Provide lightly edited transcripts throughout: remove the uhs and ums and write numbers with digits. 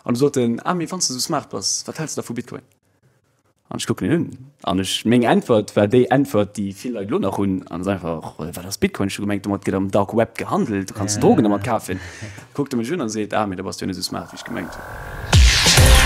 An du sot en, ah mee wann s de esou smart bass, wat häls de da vu Bitcoin? An ech kucken en un an ech, meng Äntwert war déi Äntwert, déi vill Leit elo nach hunn, an ass einfach, wat ass Bitcoin? Ech hu gemengt, domat gëtt am Dark Web gehandelt, du kanns Drogen domat kafen. Kuckt e mech un an seet, ah mee da bass du jo net esou smart, wéi ech gemengt hunn.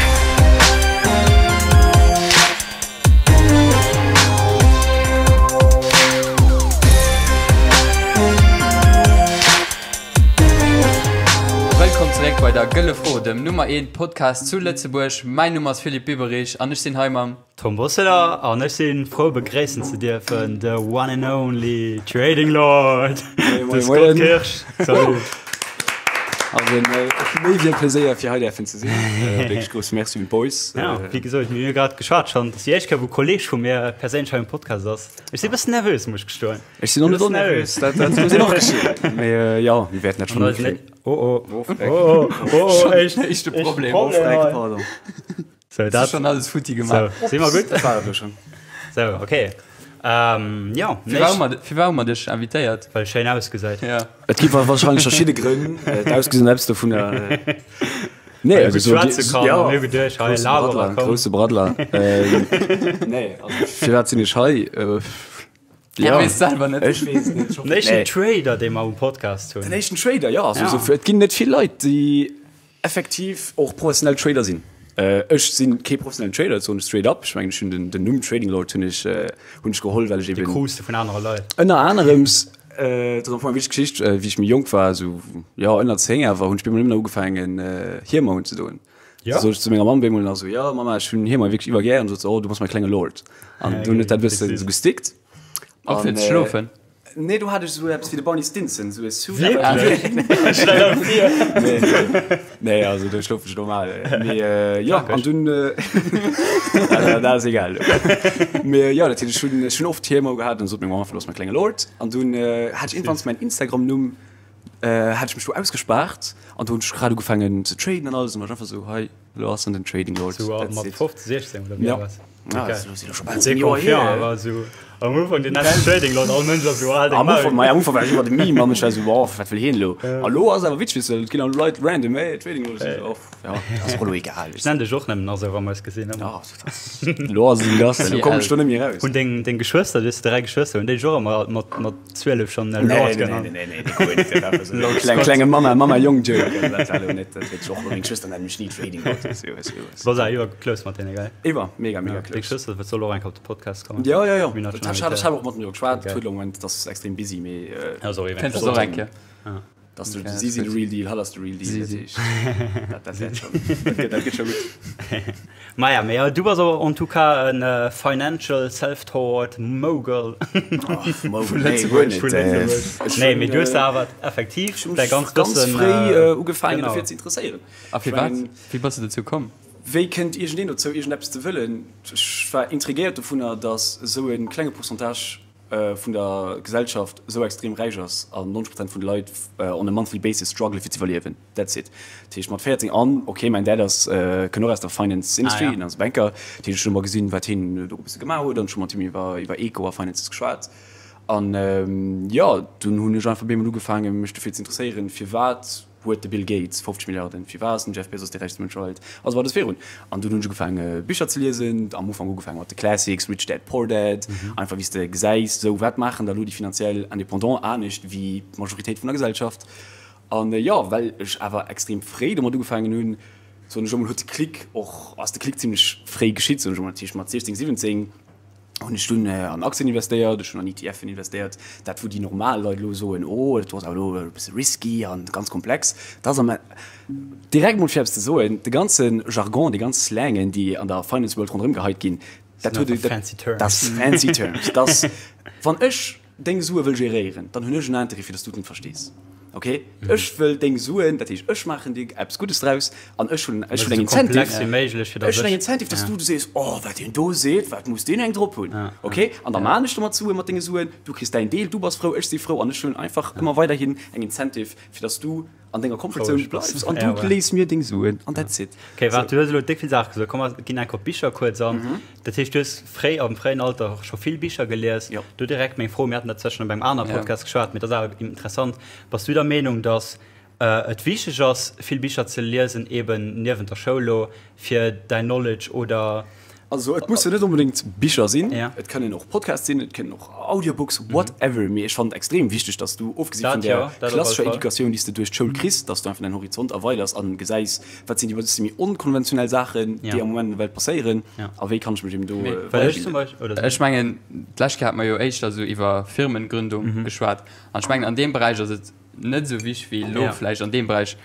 Wëllkomm zeréck bei der Gëlle Fro, dem Nummer 1 Podcast zu Lëtzebuerg. Mäin Numm ass Philippe Biberich an ech sinn hei mam. Tom Bosseler an ech sinn frou begréissen ze dierfen the one and only Trading Lord, de Scott Kirsch. Salut. Also méi wéi e Pleséier fir hei däerfen ze sinn. Wierklech grousse Merci un d'Boys. Ja, wéi gesot, mir hu grad geschwat schonn, dat ass déi éischt Kéier wou e Kolleeg vu mir perséinlech hei um Podcast ass. Ech si e bëssen nervös, muss ech gestoen. Ech sinn och net onnervös, dat dat muss een och geschéien. Mee jo, mir wäerten dat schonn hikréien. Oh oh, oh oh, oh oh, éischt Éischte Problem. Oh, Freck, pardon. So, dat schon alles futti gemaach. So, si mer gutt? Dat war et elo schonn. So, okay. Ähm, jo, Firwat hu mer, firwat hu mer dech invitéiert? Well schéin ausgesäit. Ja. Et gi wahrscheinlech verschidde Grënn. D'Ausgesinn ass eppes dovunner. Nee, Well also gutt so, schwätze kann, ja, mir hu geduecht, hei grousse Laberer, Braddler, komm. grousse Braddler. Ähm, nee, also firwat sinn ech hei? Äh, Ja. Weess selwer net. Ech weess net. Ich Den éischten Trader, dee mer um Podcast hunn. Den éischten Trader, ja. Also, Ja. So, et ginn net vill Leit, déi effektiv och professionell Trader sinn. Äh, ech sinn kee professionellen Trader, dat soen ech straight up. Ech mengen, ech hunn den, den Numm Trading Lord hunn ech, äh, hunn ech geholl, well ech Déi eben krus de vun anere Leit. ënner anerems, äh, dat ass am Fong eng wichteg Geschicht, äh, wéi ech méi jonk war, esou, ja, ënner 10 awer, hunn ech bemol nëmmen ugefaangen, äh, Hiemer unzedoen. Ja. Sot ech zu menger Mamm bemol nach esou, ja Mama, ech hunn Hiemer wierklech iwwer gär. An sot se, oh, du bass mäi klenge Lord. An dunn huet dat e bëssen esou gestickt. Och fir An, ze schlofen? Nee, do hat ech esou eppes wéi de Barney Stinson, esou e Suit. Wierklech? Stell der vir! Nee, nee, nee, also do schlofen ech normal. Mee jo, an dunn, dat ass egal. Mee jo, dat heescht, ech hunn, ech hunn oft Hiemer gehat an sot meng Mamm einfach, du bass mäi klenge Lord. An dunn hat ech iergendwanns mäin Instagram-Numm, hat ech mech do ausgespaart an do hunn ech grad ugefaangen ze traden an alles an war ech einfach esou, hei, elo ass en den Trading Lord, Sou that's mat it. 15, 16 oder wéi Ja. war Ja, Okay. das ass elo scho bal Dee 10 Joer Confiant hier. war sou am Ufank den netten Trading Lord, all Mënsch ass sou al deng Am Ufank, Maul. ma am Ufank war ech iwwer de Meme an ech war esou, oh, wat wëll hien elo? A lo ass awer witzeg, weess de, et ginn elo Leit random, hey, Trading Lord, ech sou, oh, ja, ass och elo egal, Ech weess de. nennen dech och nëmmen nach sou, wa mer eis gesinn ëmmer. Ja, dat ass, elo ass et ewéi et ass, elo kommen ech do net méi eraus. Hunn deng, deng Geschwëster, du hues 3 Geschwëster, hunn déi dech och ëmmer mat, mat 12 schonn Nee, Lord nee, genannt? nee, nee, nee, nee, guer net. Dat war esou e kleng, klenge Mamma, Mamma Jong Joke. Also dat war elo net, dat huet sech och, meng Schwëster nennt mech ni Trading Lord, dat ass jo, ass jo, ass. Du bass awer iwwer close mat deene, gell? Iwwer, mega, mega Deng close. Schwëster soll och eng Kéier op de Podcast kommen. Ja, ja, ja. Mir hunn dat Dat schonn hat ech invitéiert. hat och mat mir geschwat, Okay. huet elo am Moment, ass extrem busy, mee Ja, sorry, Kënnt wenn se och eng Kéier. Dass du, Okay, si sinn de gut. real deal, hatt ass de real deal, Si dat si. heescht, dat, dat wäert schon, dat gëtt, dat gëtt scho gutt. Maja, mee du bass awer en tout cas en financial self-taught mogul. Vu Lëtzebuerg. Vu Lëtzebuerg. Nee, mee du hues awer effektiv däi ganz ganzt Wëssen fréi ugefaangen genau. dofir ze interesséieren. A firwat? Wéi bass du dozou komm? Wéi kënnt iergendeen dozou, iergendeppes ze wëllen? Ech war intrigéiert dovunner, datt esou e klenge Pourcentage vun der Gesellschaft esou extrem räich ass an 90 Prozent vun de Leit on a monthly basis strugglen fir ze iwwerliewen. That's it. Dat heescht mat 14 an, ok mäin Dad ass, kënnt och aus der Finance Industry, hien ass Banker, dat heescht ech hunn ëmmer gesinn wat hien do e bësse gemaach huet an ech hu mat him iwwer iwwer Eco a Finances geschwat an jo dunn hunn ech einfach bemol ugefaangen mech dofir ze interesséieren firwat huet de Bill Gates 50 Milliarden, firwat ass den Jeff Bezos dee räichste Mënsch der Welt a sou weider esou virun. An dunn hunn ech ugefaange Bicher ze liesen, am Ufank ugefaange mat de Classics, Rich Dad Poor Dad, einfach wéi s de gesäis, sou wat maachen da lo déi finanziell Indépendants anescht wéi d'Majoritéit vun der Gesellschaft. An jo, well ech awer extrem fréi domat ugefaangen hunn, soen ech emol, huet de Klick och, ass de Klick zimmlech fréi geschitt, soen ech emol. Dat heescht mat 16, 17 hunn ech dunn an Aktien investéiert, ech hunn an ETFen investéiert, dat wou déi normal Leit elo soen, oh dat do ass awer elo e bësse risky an ganz komplex. Dat ass am direkt mol fir eppes ze soen, de ganze Jargon, déi ganz Slangen, déi an der Finance World ronderëm geheit ginn, dat huet, dat ass fancy terms. Dat ass, wann ech deng Sue wëll geréieren, dann hunn ech en Interêt fir dass du et net verstees. Ok, ech wëll deng Suen, dat heescht ech maachen dir eppes Guddes draus an ech hunn ech hunn eng Incentive, ech hunn eng Incentive, dass du sees, oh wat deen do seet, wat muss deen eng drop hunn. Ok, an da maan ech domat Sue mat denge Suen, du kriss däin Deel, du bass frou, ech si frou an ech hunn einfach ëmmer weiderhin eng Incentive fir dass du an denger Comfort Zone bleifs an du léis mir deng Suen an that's it. Ok, waart, du hues elo déck vill Saache gesot, komm mer ginn enk op d'Bicher kuerz an. Dat heescht, du hues fréi, am fréien Alter scho vill Bicher gelies. Jo. Do direkt meng Fro, mir haten dat zwar schonn op engem anere Podcast geschwat, mee dat ass awer interessant, Bass du der Meenung, datt. et wichteg ass vill Bicher ze liesen eben niewent der Schoul lo fir däin Knowledge oder Also et mussen net onbedéngt Bicher sinn, et kënnen och Podcasts sinn, et kënnen och Audiobooks, whatever, mee ech fannen et extrem wichteg, dass du, ofgesi vun där klassescher Educatioun, déi s de duerch d'Schoul kriss, dass du einfach däin Horizont erweiders an gesäis, wat sinn déi bësse méi onkonventionell Saachen, déi am Moment an der Welt passéieren a wéi kann ech mech eben do weiderbilden. Ech mengen, d'lescht Kéier hate mer jo éischter esou iwwer Firmengründung geschwat an ech mengen, an deem Beräich ass et net esou wichteg wéi elo vläicht an deem Beräich,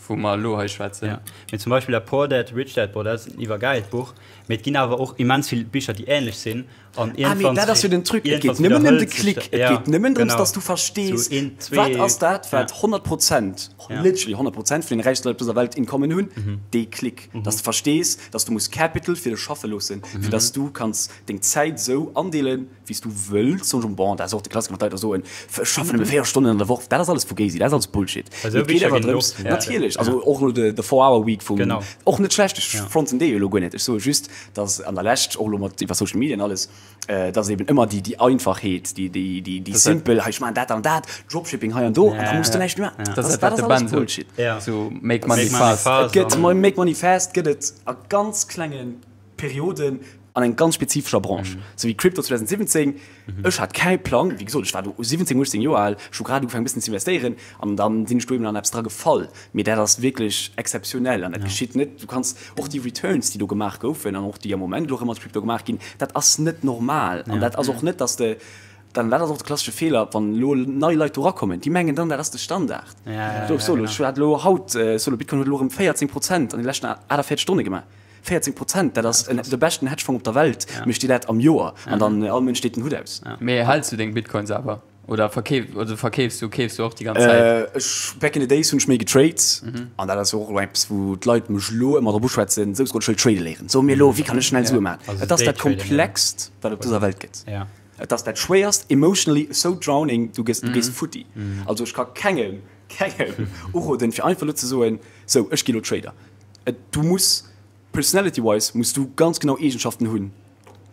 wou mer elo hei schwätzen. Ja. Mee zum Beispill dat Poor Dad, Rich Dad Boah, dat ass en iwwergäilt Buch. Mee et ginn awer och immens vill Bicher, déi änlech sinn. An Ah, mee dat ass jo den Truc. Et geet nëmmen ëm de Klick. Et geet nëmmen drëms, dass du verstees, wat ass dat, wat 100 Prozent, literally 100 Prozent vun den räichste Leit op dëser Welt in common hunn, dee Klick. Dass du verstees, dass du muss Capital fir dech schaffe loossen, fir dass du kanns deng Zäit esou andeelen, wéi s du wëlls, soen ech, bon, dat ass och de Klassiker, wann d'Leit da soen, ech schaffen nëmme 4 Stonnen an der Woch, dat ass alles Fugazi, dat ass alles Bullshit. Mee et geet awer drëms, natierlech, also och elo de Four Hour Week vum, och net schlecht, ech fronten dee jo elo guer net, ech soe just, datt an der Lescht, och elo mat iwwer Social Media an alles, datt eben ëmmer déi Einfachheet, déi simpel, hei ech maachen dat an dat, Dropshipping hei an do, an da muss de näischt méi maachen. Dat ass alles Bullshit. Sou make money fast. Et gëtt make money fast gëtt et a ganz klenge Perioden an eng ganz spezifescher Branche, sou wéi Crypto 2017. Ech hat kei Plang, wéi gesot, ech war do 17, 18 Joer al, ech hu grad ugefaangen e bëssen ze investéieren an dann sinn ech do eben an eppes dra gefall. Mee dat ass wierklech exzeptionell an dat geschitt net. Du kanns och déi Returns, déi do gemaach goufen an och déi am Moment elo erëm mat Crypto gemaach ginn, dat ass net normal an dat ass och net, dass de dann, dat ass och de klassesche Feeler, wann elo nei Leit do erakommen, déi mengen dann, dat ass de Standard. Solo, ech hat elo haut, solo, Bitcoin huet elo erëm 14 Prozent an de leschten 48 Stonne gemaach. 14 Prozent, dat ass de beschten Hedgefong op der Welt, mécht dir dat am Joer an dann all Mënsch deet den Hutt aus. Mee häls du deng Bitcoins awer oder verkeef oder verkeefs du, keefs du och déi ganz Zäit? Ech, back in the days hunn ech méi getrade an dat ass jo och elo eppes wou d'Leit mech elo ëmmer drop uschwätzen, sou ech wëll trade léieren, so mir elo, wéi kann ech schnell Sue maachen? Et ass dat komplext wat op dëser Welt gëtt. Et ass dat schwéierst, emotionally so drowning, du gëss, du gees futti. Also ech ka kengem, kengem uroden fir einfach elo ze soen, sou ech gi elo Trader. Du muss personality wise muss du ganz genau Eegenschaften hunn.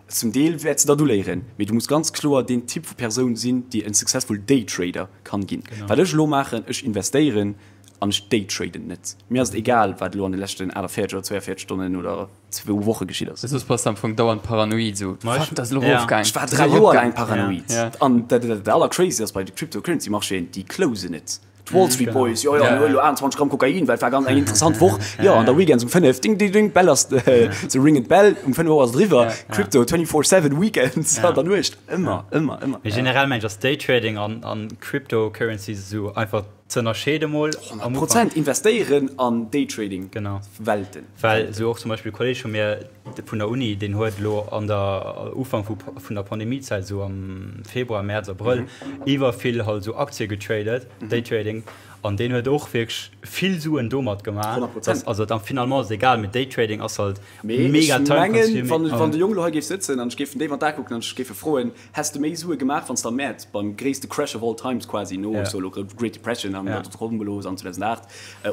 Zum Deel wäerts de dat uléieren, mee du muss ganz kloer deen Typ vu Persoun sinn, déi en successful Daytrader kann ginn. Wat ech elo maachen, ech investéieren an ech daytraden net. Mir ass et egal, wat elo an de leschten 48 oder 42 Stonnen oder zwou Woche geschitt ass. Soss bass de am Fong dauernd paranoid, esou, fuck, dat ass elo erofgaang. Ech war 3 Joer laang paranoid. An dat allercrazy ass bei de Cryptocurrency-Marchéen, déi closen net. D'Wall Street Boys, jo jo, mir huelen elo 28 Gramm Kokain, well et war ganz eng interessant Woch. Jo, an der Weekends um 5, ding ding ding, d'Bell ass, se ringen d'Bell, um 5 Auer ass et eriwwer. Crypto 24/7, Weekends an der Nuecht, ëmmer, ëmmer, ëmmer. Mee generell mengen ech ass Daytrading an an Cryptocurrencies esou einfach ze ënnerscheede mol am Ufank. 100% investéieren an Daytrading, Genau. Welten. Well esou och zum Beispill e Kolleg vu mir vun der Uni, deen huet elo an der Ufank vu vun der Pandemiezäit, esou am Februar, Mäerz, Abrëll, iwwer vill halt esou Aktie getradet, Daytrading, an deen huet och wierklech vill Suen domat gemaach. 100%. Also dann finalement ass et egal, mee Daytrading ass halt Mee mega ech time mengen, consuming. wann wann de Jong elo hei géif sëtzen an ech géif en déif an d'Ae kucken an ech géif e froen, Häss de méi Sue gemaach, wann s de am Mäerz beim gréisste Crash of all times quasi, no so elo Great Depression an dat Dotcom-Gelos an 2008,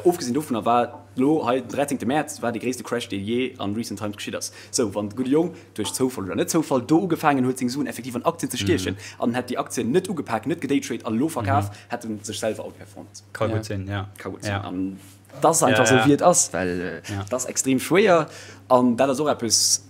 ofgesinn dovunner war elo hei den 13 Mäerz war dee gréisste Crash dee jee an recent times geschitt ass. Sou, wann de gudde Jong, duerch Zoufall oder net Zoufall, do ugefaangen huet seng Suen effektiv an Aktien ze stiechen an hätt déi Aktien net ugepak, net gedaytrade an elo verkaf, hätt en sech selwer outperformed. Ka gutt sinn, ja. Ka gutt sinn. An et ass einfach sou wéi et ass, well et ass extrem schwéier an dat ass och eppes,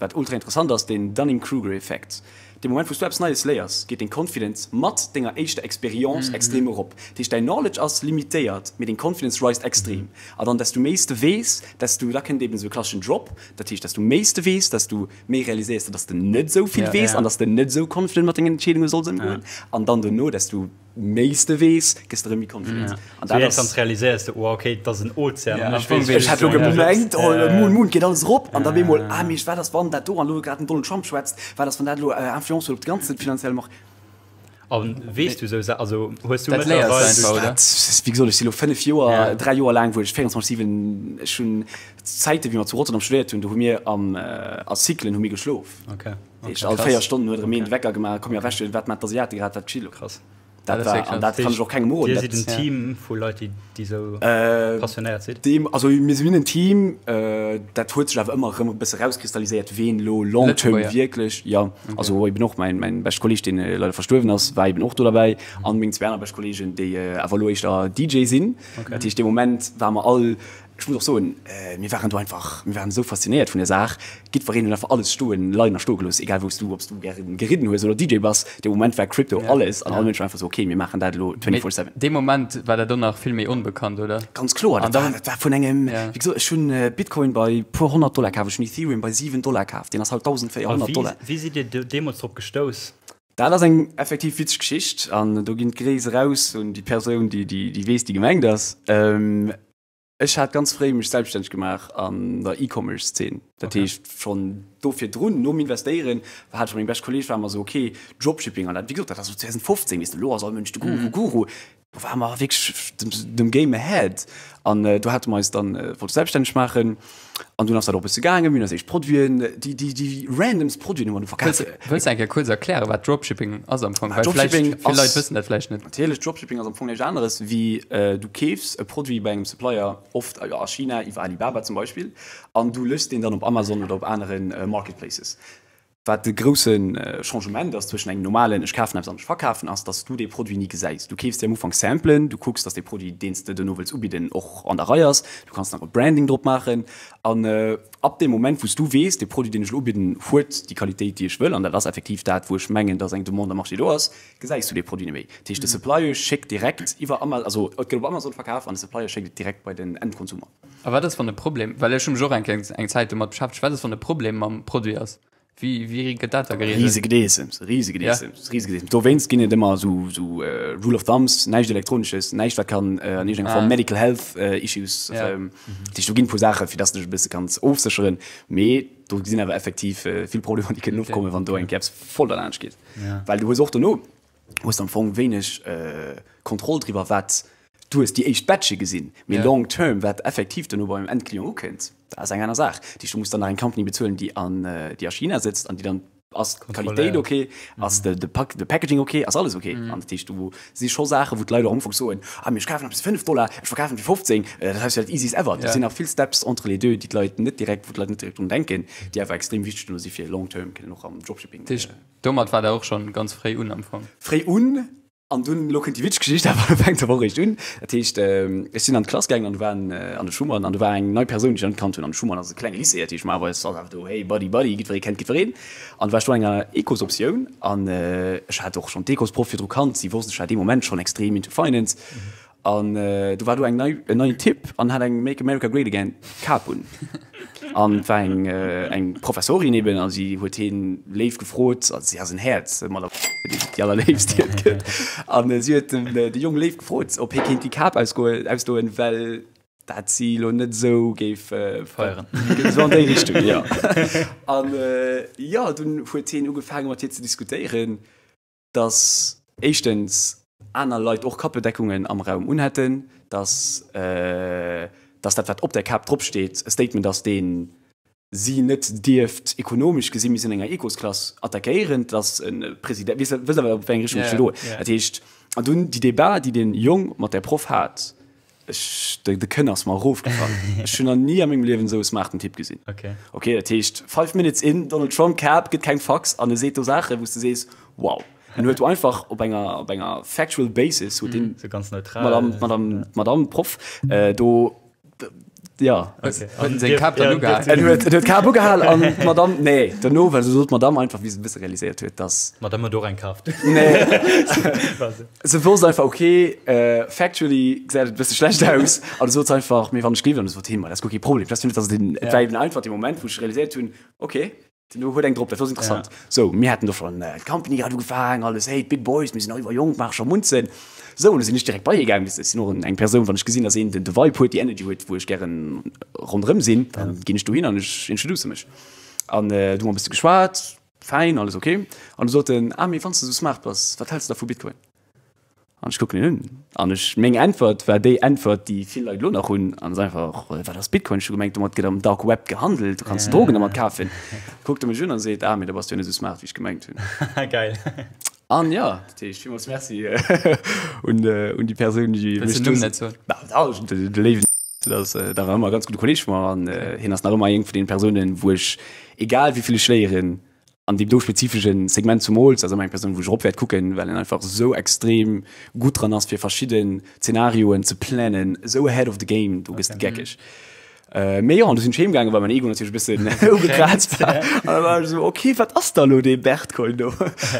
Wat ultra interessant ass, den Dunning-Kruger-Effekt. Dee Moment wou s du eppes Neies léiers, geet deng Confidence mat denger éischter Experience extrem erop. Dat heescht, däin Knowledge ass limitéiert, mee deng Confidence rised extrem. A dann, desto méi s de weess, desto, da kënnt eben esou e klasseschen Drop, dat heescht, desto méi s de weess, desto méi realiséiers de, dass de net esou vill weess an dass de net esou confident mat dengen Entscheedunge solls ëmgoen. An dann dono, desto méi s de weess, gëss de rëm méi confident. An dat ass. Iergendwann realiséiers de, oh okay, dat ass en Ozean an ech weess Ech hat lo gemengt, oh Moon, Moon, geet alles erop an da op eemol, ah mee wat ass wann dat do an elo grad den Donald Trump schwätzt, wat ass wann dat elo Influence huet op de ganze finanzielle Marché. A weess du esou Sa, also hues du Dat léiers mëttlerweil. de einfach, oder? Dat, wéi gesot, ech si lo 5 Joer, 3 Joer laang wou ech 24, 7, ech hunn Zäiten, wéi mer zu Rotterdam studéiert hunn, do hu mir am, a Cyclen hu mir geschlof. Okay. All 4 Stonnen huet erëm een de Wecker gemaach, komm mir erwächen, wat maachen d'Asiate grad, wat geschitt elo? Krass. Dat war, an dat kann ech och kengem roden. Dir sidd en Team vu Leit, déi, déi sou passionéiert sinn? Deem, also mir sinn en Team, dat huet sech awer ëmmer erëm e bësse rauskristalliséiert, ween elo long term wierklech, jo, also eben och mäin, mäin beschte Kolleeg, deen leider verstuerwen ass, war eben och do derbäi an meng zwee aner bescht Kolleegen, déi awer elo éischter DJ sinn. Dat heescht, dee Moment ware mer all Ech muss och soen, mir waren do einfach, mir waren esou faszinéiert vun der Saach. Jiddwereen huet einfach alles stoen, leien a stoe gelooss, egal wou s du, ob s du gäre geridden hues oder DJ bass. Dee Moment war Crypto alles an all Mënsch war einfach esou, okay, mir maachen dat elo 24 seven. Dee Moment war dat och nach vill méi onbekannt, oder? Ganz kloer, dat war, dat war vun engem, wéi gesot, ech hunn Bitcoin bei puer 100 Dollar kaf, ech hunn Ethereum bei 7 Dollar kaf, deen ass haut 1.400 Dollar. A wéi sidd Dir deemools drop gestouss? Dat ass eng effektiv witzeg Geschicht an do ginn d'Gréiss eraus un déi Persoun, déi, déi weess, déi gemengt ass. Ech hat ganz fréi mech selbststänneg gemaach an der E-Commerce-Zeen. Dat okay. heescht schonn do virdrun, nom Investéieren, hat ech meng bescht Kolleeg war mer sou okay, Dropshipping an dat, wéi gesot, dat ass sou 2015, weess de, elo ass all Mënsch de Guru, mm. Guru. Do ware mer wierklech dem, dem Game ahead. An äh, do hate mer eis dann äh, wollte selbststänneg maachen. An dunn ass dat och e bësse gaangen, mir hunn eis éischt Produiten, déi, déi, déi randomst Produiten hu mer du verkaf. Wëlls du eng Kéier kuerz erklären, wat Dropshipping ass am Fong? Well vläicht vill Leit wëssen dat vläicht net. Natierlech, Dropshipping ass am Fong näischt aneres wéi du keefs e Produit bei engem Supplier, oft a China iwwer Alibaba zum Beispill, an du lëschs deen dann op Amazon oder op anere Marketplaces. Wat de grousse Changement ass zwëschen engem normalen ech kafen eppes an ech verkafen ass, dass du dee Produit ni gesäis. Du keefs dir am Ufank Samplen, du kucks, dass dee Produit, deen s de duerno wëlls ubidden, och an der Rei ass, du kanns nach e Branding drop maachen an ab deem Moment, wou s du weess, dee Produit, deen ech elo ubidden, huet déi Qualitéit, déi ech wëll, an dat ass effektiv dat, wou ech mengen, dass eng Demande am Marché do ass, gesäis du dee Produit net méi. Dat heescht, de Supplier schéckt direkt iwwer Ama-, also et gëtt op Amazon verkaf an de Supplier schéckt et direkt bei den Endkonsumer. A wat ass, wann e Problem, well ech hu mech och eng Kéier eng Zäit domat beschäftegt, wat ass, wann e Problem mam Produit ass? Wéi, wéi gëtt dat da gereegelt? Rise Gedeessems, rise Gedeessems, rise Gedeessems. Dowéinst ginn et ëmmer esou, esou Rule of Thumbs, näischt Elektronisches, näischt wat kann an iergendenger Form Medical Health Issues, dat heescht do ginn e puer Saache fir dass de dech e bësse kanns ofsécheren, mee do sinn awer effektiv vill Problemer déi kënnen opkommen, wann do eng Kéier eppes voll derlaanscht geet. Ja. Well du hues och dono hues am Fong wéineg äh, Kontroll driwwer, wat du hues déi éischt Batche gesinn, mee ja. long term wat effektiv dono beim Endclient ukënnt, dat ass eng aner Saach. Déi du muss dann nach eng Company bezuelen, déi an äh, déi a China sëtzt an déi dann ass d'Qualitéit okay, ass de, de, Pack, de Packaging okay, ass alles okay. Mm. An dat heescht, du si scho Saache, wou d'Leit och am Ufank soen, ah, mee ech kafen eppes fir 5 Dollar, ech verkafen fir 15, äh, dat heist jo dat easiest ever. Ja. Do sinn nach vill Steps entre les deux, déi d'Leit net direkt, wou d'Leit net direkt drun denken, déi awer extrem wichteg dono si fir long term kënnen och am Dropshipping. Dat heescht, Domat war der och schon ganz fréi un am Fong. Fréi un, an dunn, elo kënnt déi witzeg Geschicht, awer fänkt awer och eréischt un. Dat heescht, ech sinn an d'Klass gaangen an do waren, an de Schumann, an do war eng nei Persoun, déi ech nach net kannt hunn. An de Schumann ass e klenge Lycée, dat heescht, normalerweis ass awer do, hey buddy buddy, jiddweree kennt jiddwereen. An du war ech do an enger Ecosoptioun an ech hat och schonn d'Ecosproff virdru kannt, si wosst, ech war dee Moment schonn extrem into finance. An do war do eng nei, en neien Typ an hat eng Make America Great Again Kap un. An et war eng, eng Professorin eben a si huet hien léif gefrot, also si ass en Häerz, Madame déi allerléifst déi et gëtt. An si huet den, de Jong léif gefrot, ob hie kéint déi Kap ausgoen, ausdoen, well dat si lo net esou géif feieren. Esou an déi Richtung, jo. An jo, dunn huet hien ugefaange mat hir ze diskutéieren. dass éischtens aner Leit och Kappedeckungen am Raum unhätten, dass dass dat, wat op där Kap dropsteet, e Statement ass, dee si net dierft ekonomesch gesi missen an enger Ecosklass attackéieren, dass e President, weess wësst awer, op wéi eng Richtung ech wëll goen. Dat heescht, an dunn déi Debat, déi dee Jong mat där Proff hat, Ech, de, de Kënn ass mer erofgefall. Ech hunn nach ni a mengem Liewen esou e smarten Typ gesinn. Okay. Okay, dat heescht, five minutes in, Donald Trump Cap, gëtt keng Fax an e seet do Saachen, wou s de sees, wow. En huet do einfach op enger, op enger factual basis huet deen Sou ganz neutral. Madame, Madame, Madame Proff äh, do, ja. Okay. Huet en seng Kap dann ugehal? En huet, en huet d'Kap ugehal an d'Madame, nee, dono, well se sot d'Madame einfach, wéi se e bësse realiséiert huet, dass. D'Madame huet och eng kaaft. Nee. Se wosst einfach, okay, factually gesäit et e bësse schlecht aus. An du sot se einfach, mee wann ech gleewen, an du sot hien, ma dat ass guer kee Problem. Dat ass also den, et war eben einfach dee Moment, wou ech realiséiert hunn, okay, den do huet eng drop, dat ass interessant. Sou, mir haten do schonn d'Company grad ugefaangen, alles, hey, d'Big Boys, mir sinn nach iwwer jonk, maache scho Munzen. Sou, an du sinn ech direkt bei hie gaangen, weess de, ech sinn och eng Persoun, wann ech gesinn, dass een de Vibe huet, déi Energy huet, wou ech gären ronderëm sinn, da ginn ech dohin an ech introduce mech. An du hu mer e bësse geschwat, Fäin, alles ok. An du sot en, ah, mee wann s de sou smart bass, wat häls de da vu Bitcoin? An ech kucken en un an ech, meng Äntwert war déi Äntwert, déi vill Leit elo nach hunn, an ass einfach, wat ass Bitcoin? Ech hu gemengt, domat gëtt am Dark Web gehandelt, du kanns Drogen domat kafen. Kuckt e mech un an seet, ah, mee da bass du jo net sou smart, wéi ech gemengt hunn. Geil. An jo, dat heescht villmools Merci un un déi Persoun, déi Wëlls mech den Numm do. net soen? Bah, dach, de léiwen, dat ass dat war ëmmer e ganz gudde Kolleeg vu mer an hien ass nach ëmmer eng vun deene Persounen, wou ech, egal wéi vill ech léieren, an deem do spezifesche Segment zumools, ass ëmmer eng Persoun, wou ech erop wäert kucken, well en einfach esou extrem gutt dran ass, fir verschidden Zenarioen ze planen, esou ahead of the game, do gëss de geckeg. Mee jo, an du sinn ech heem gaangen, well mäin Ego natierlech e bëssen ugekraazt war. An da war ech esou, ok, wat ass da elo dee Bertcoin do?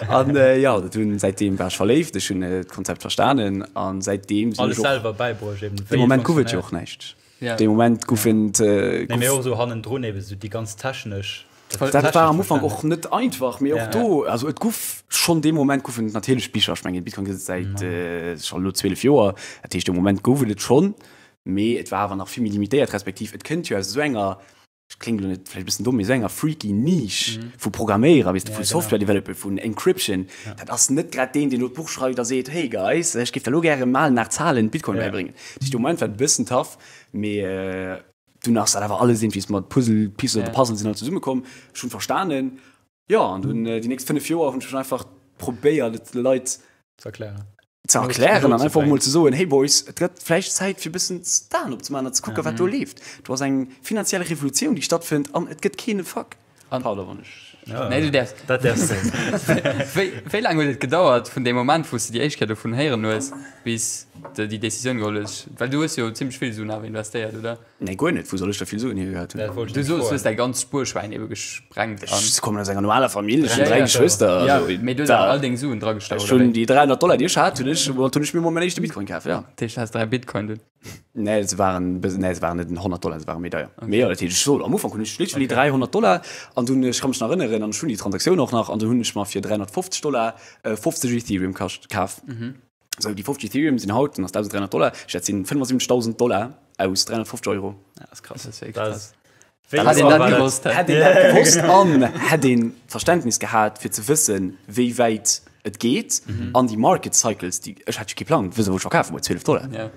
An jo, dat hunn, säitdeem war ech verléift, ech hunn d'Konzept verstanen an säitdeem sinn ech och. Alles selwer bäibruecht eben, wéi et funktionéiert. Dee Moment gouf et jo och näischt. Dee Moment goufen et. Nee, mee och esou hannendrun eben esou déi ganz technesch. Dat war am Ufank och net einfach, mee och do, also et guff schonn dee Moment goufen et natierlech Bicher. Ech mengen, Bitcoin gëtt et säit scho elo 12 Joer, dat heescht, dee Moment gouf et et schonn. Mee et war awer nach vill méi limitéiert, respektiv et kënnt jo aus esou enger, kléngt elo net vläicht e bëssen domm, mee esou enger freaky Niche vu Programméierer, weess de, vu Software Developer, vun Encryption. Dat ass net grad deen, deen do d'Buch schreift a seet, Hey guys, ech géif der elo gäre malen nach Zahlen Bitcoin bäibréngen. Dat heescht, de Moment war et e bëssen tough, mee dunn ass dat awer alles iergendwéi mat Puzzle Pieces of the Puzzle sinn all zesummekomm. Ech hunn verstanen, jo, an dunn déi nächst 5 Joer hunn ech mech einfach probéiert, et de Leit ze erklären. Ze erklären an einfach mol ze soen, hey Boys, et gëtt vläicht Zäit fir e bëssen d'Aen opzemaachen an ze kucken, wat do leeft. Do ass eng finanziell Revolutioun, déi stattfënnt an et gëtt keen e Fuck. Pardon, wann ech. Nee, du däerfs. Dat däerfs de. Wéi, wéi laang huet et gedauert vun deem Moment, wou s de déi éischt Kéier dovun héieren hues, bis de déi Decisioun geholl hues? Well du hues jo zimmlech vill Suen awer investéiert, oder? Nee, guer net. Wou soll ech da vill Suen hier gehat hunn? Du soos, du hues däi ganzt Spuerschwäin ebe gesprengt an. Ech kommen aus enger normaler Famill, ech hunn 3 Geschwëster. Ja, mee du hues awer all deng Suen dragestach, oder wéi? Ech hunn déi 300 Dollar, déi ech hat, hunn ech, mat hunn ech mir mol mäin éischte Bitcoin kaf, ja. Dat heescht, du has 3 Bitcoin dunn? Nee, se waren, nee, se waren net 100 Dollar, se waren méi deier. Mee jo, dat heescht, ech sot, am Ufank hunn ech literally 300 Dollar an dunn, ech ka mech nach erënneren, an ech hunn déi Transaktioun och nach, an dunn hunn ech mer fir 350 Dollar 50 Ethereum kascht, kaf. Sou, déi 50 Ethereum sinn haut, dann ass 1.300 Dollar, ech dat sinn 75.000 Dollar aus 350 Euro. Ja, das ist krass. Das ist wirklich krass. Hätt een dat gewosst, hätt een dat gewosst an hätt een d'Verständnis gehat fir ze wëssen, wéi wäit et geet an déi Market Cycles, déi, ech hat jo kee Plang, wësse wou ech verkafe muss, 12 Dollar. Ja.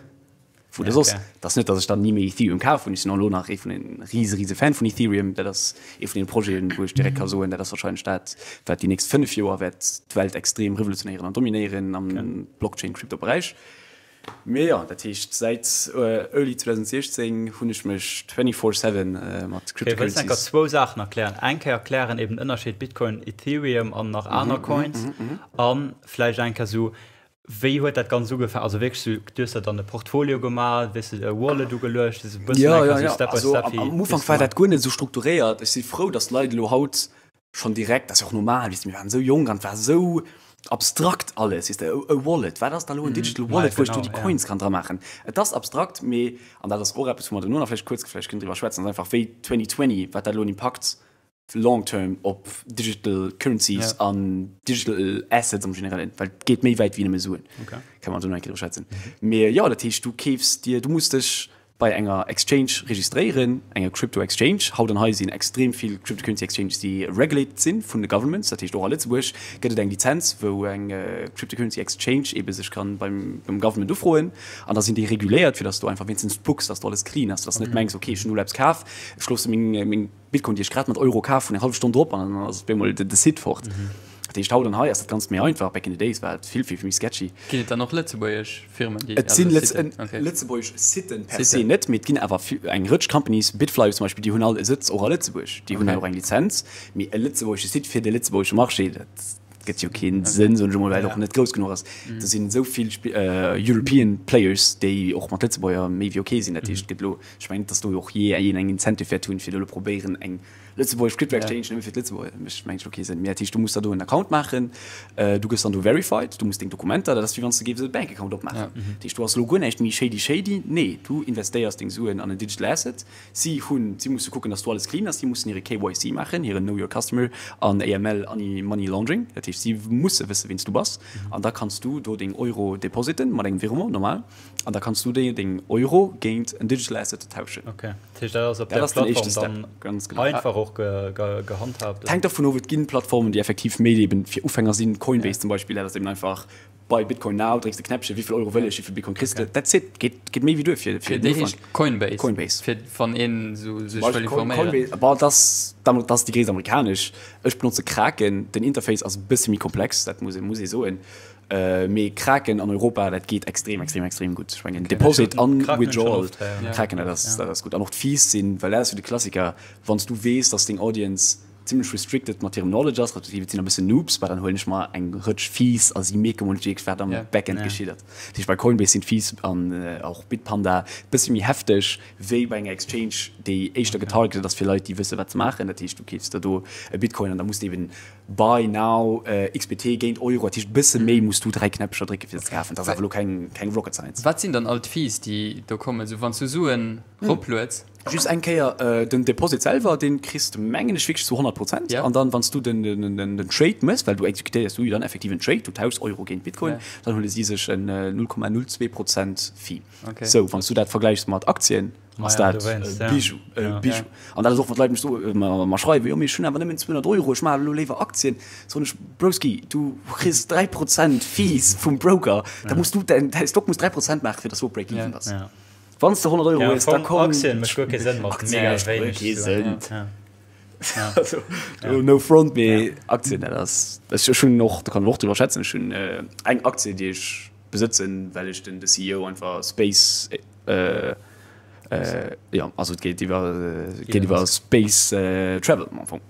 Wou de soss, et ass net, datt ech dann ni méi Ethereum kaf hunn, ech sinn och elo nach ee vun den rise rise Fan vun Ethereum, dat ass ee vun den Projeten, wou ech direkt ka soen, dat ass wahrscheinlech dat, wat déi nächst 5 Joer wäert d'Welt extrem revolutionéieren an dominéieren am Blockchain-Crypto-Beräich. Mee jo, dat heescht säit early 2016 hunn ech mech 24 seven mat Okay, wëlls enker Cryptocurrencies. zwou Saachen erklären? Eng Kéier erklären eben den Ënnerscheed Bitcoin, Ethereum an nach aner Coins an vläicht eng Kéier sou Wéi huet dat Ganzt ugefaangen? Also wierklech sou, du hues der dann e Portfolio gemaach, weess de, e Wallet ugeluecht, esou e bëssen Ja, einfach ja, sou ja. Step by Also Step, am, wéi am wéi Ufank s war gemaach dat guer net esou strukturéiert. Ech si frou, datt d'Leit elo haut schonn direkt, dat ass jo och normal, weess de, mir waren esou jonk an et war esou abstrakt alles, weess de, e Wallet, wat ass da elo en Digital Ja, Wallet, wou ech do genau, déi ja. Coins kann dra maachen? Et ass abstrakt, mee, an dat ass och eppes, wou mer duerno nach vläicht kuerz vläicht kënnen driwwer schwätzen, ass einfach wéi 2020, wat dat elo en Impakt long term op digital currencies Ja. an digital assets am generellen, well et geet méi wäit wéi nëmme Suen. Okay. Kann man do nach eng Kéier drüber schwätzen. Mee jo, dat heescht, du keefs dir, du muss dech bei enger Exchange registréieren, enger Crypto Exchange. Haut an hei sinn extrem vill Cryptocurrency Exchanges, déi regulated sinn vun de Governments. Dat heescht, och a Lëtzebuerg gëtt et eng Lizenz, wou eng Cryptocurrency Exchange ebe sech kann beim, beim Government ufroen. An da sinn déi reguléiert, fir dass du einfach wéinstens kucks, dass do alles clean ass, dass du net mengs, okay, ech hunn elo eppes kaf, ech loosse meng, meng Bitcoin, déi ech grad mat Euro kaf hunn, eng hallef Stonn drop an dann ass op eemol de Site fort. Dat heescht, haut an hei ass dat Ganzt méi einfach. Back in the days war et vill, vill méi sketchy. Ginn et dann och lëtzebuergesch Firmen, déi. Et sinn also Siten, okay. lëtzebuergesch Siten per se Siten. net, mee et ginn awer eng Rëtsch Companies, Bitfly zum Beispill, déi hunn all e Sëtz och a Lëtzebuerg. Déi hunn Okay. och eng Lizenz. Mee e lëtzebuergesche Site fir de lëtzebuergesche Marché, dat gëtt jo kee Sënn, soen ech emol, well et och net grouss genuch ass. Do sinn esou vill European Players, déi och mat Lëtzebuerger méi wéi ok sinn. Dat heescht, et gëtt elo Ech mengen net, dass do och jee een eng Incentive wäert hunn, fir do elo probéieren, eng lëtzebuergesch Crypto Exchange nëmme fir d'Lëtzebuerger, mécht mengen ech och kee Sënn. Mee dat heescht, du muss der do en Account maachen, du gëss dann do verified, du muss deng Dokumenter, dat ass wéi wann s de géifs e Bank Account opmaachen. Dat heescht, do ass elo guer näischt méi shady shady, nee, du investéiers deng Suen an en Digital Asset. Si hunn, si musse kucken, dass do alles clean ass, si mussen hire KYC maachen, hiren Know Your Customer an AML, Anti-Money Laundering, dat heescht, si musse wësse wien s du bass an da kanns du do deng Euro depositen mat engem Virement normal. An da kanns du déi deng Euro géint en Digital Asset tauschen. Ok, dat heescht dat ass op Dat där ass den éischte Plattform Step, dann ganz genau. einfach och gehandhabt. Et hänkt dervun of, et ginn Plattformen déi effektiv méi eben fir Ufänger sinn, Coinbase zum Beispill, dat ass eben einfach. Buy Bitcoin now, drécks de Knäppchen, wéivill Euro wëll ech, wéivill Bitcoin kriss de, that's it, geet, geet méi wéi duer fir, fir den Déi heescht Coinbase. Coinbase. Fir wann een esou sech wëll informéieren. Coinbase, bon, dat ass, dat ass déi gréisst amerikanesch. Ech benotze Kraken, den Interface ass e bësse méi komplex, dat muss ee, muss ee soen. Mee Kraken an Europa, dat geet extrem, extrem, extrem gutt. Ech mengen Deposit an Withdrawal, Kraken, dat ass, dat ass gutt. An och d'Fees sinn, well dat ass jo de Klassiker, wann s du weess, dass deng Audience zimlech restricted mat hirem Knowledge ass, respektiv et sinn e bëssen Noobs, bah dann huelen ech mer eng Rëtsch Fees a si mierke mol net wierklech wat am Backend geschitt. Dat heescht bei Coinbase sinn d'Fees an och Bitpanda e bësse méi hefteg wéi bei enger Exchange déi éischter getargetet ass fir Leit déi wësse wat se maachen. Dat heescht du keefs der do e Bitcoin an da muss de eben Buy now XBT géint Euro, dat heescht e bësse méi muss du 3 Knäppcher drécke fir se ze kafen. Dat ass awer elo keng keng Rocket Science. Wat sinn dann all d'Fees déi do kommen, esou wann s du Suen roplueds? Just eng Kéier den Deposit selwer, deen kriss de mengen ech wierklech zu 100 Prozent. An dann wann s du den den Trade mëss, well du exekutéiers du jo dann effektiv en Trade, du tauschs Euro géint Bitcoin, dann huele si sech en 0,02 Prozent Fee. Sou wann s du dat vergläichs mat Aktien, ass dat e Bijou, e Bijou. An dat ass och wat d'Leit mech soe mer schreiwen, jo mee ech hunn awer nëmmen 200 Euro, ech maachen elo léiwer Aktien. Soen ech, Broski, du kriss 3 Prozent Fees vum Broker, da muss du däin Stock muss 3 Prozent maachen, fir datt s du op Break-even bass. Wann s de 100 Euro hues, da komm. Aktien mécht guer kee Sënn mat mega wéineg Suen. Also, no front, mee Aktien, dat ass, ech hunn och, do kann een och driwwer schwätzen, ech hunn eng Aktie, déi ech besëtzen, well ech den de CEO einfach Space, jo, also et geet iwwer, et geet iwwer Space Travel am Fong.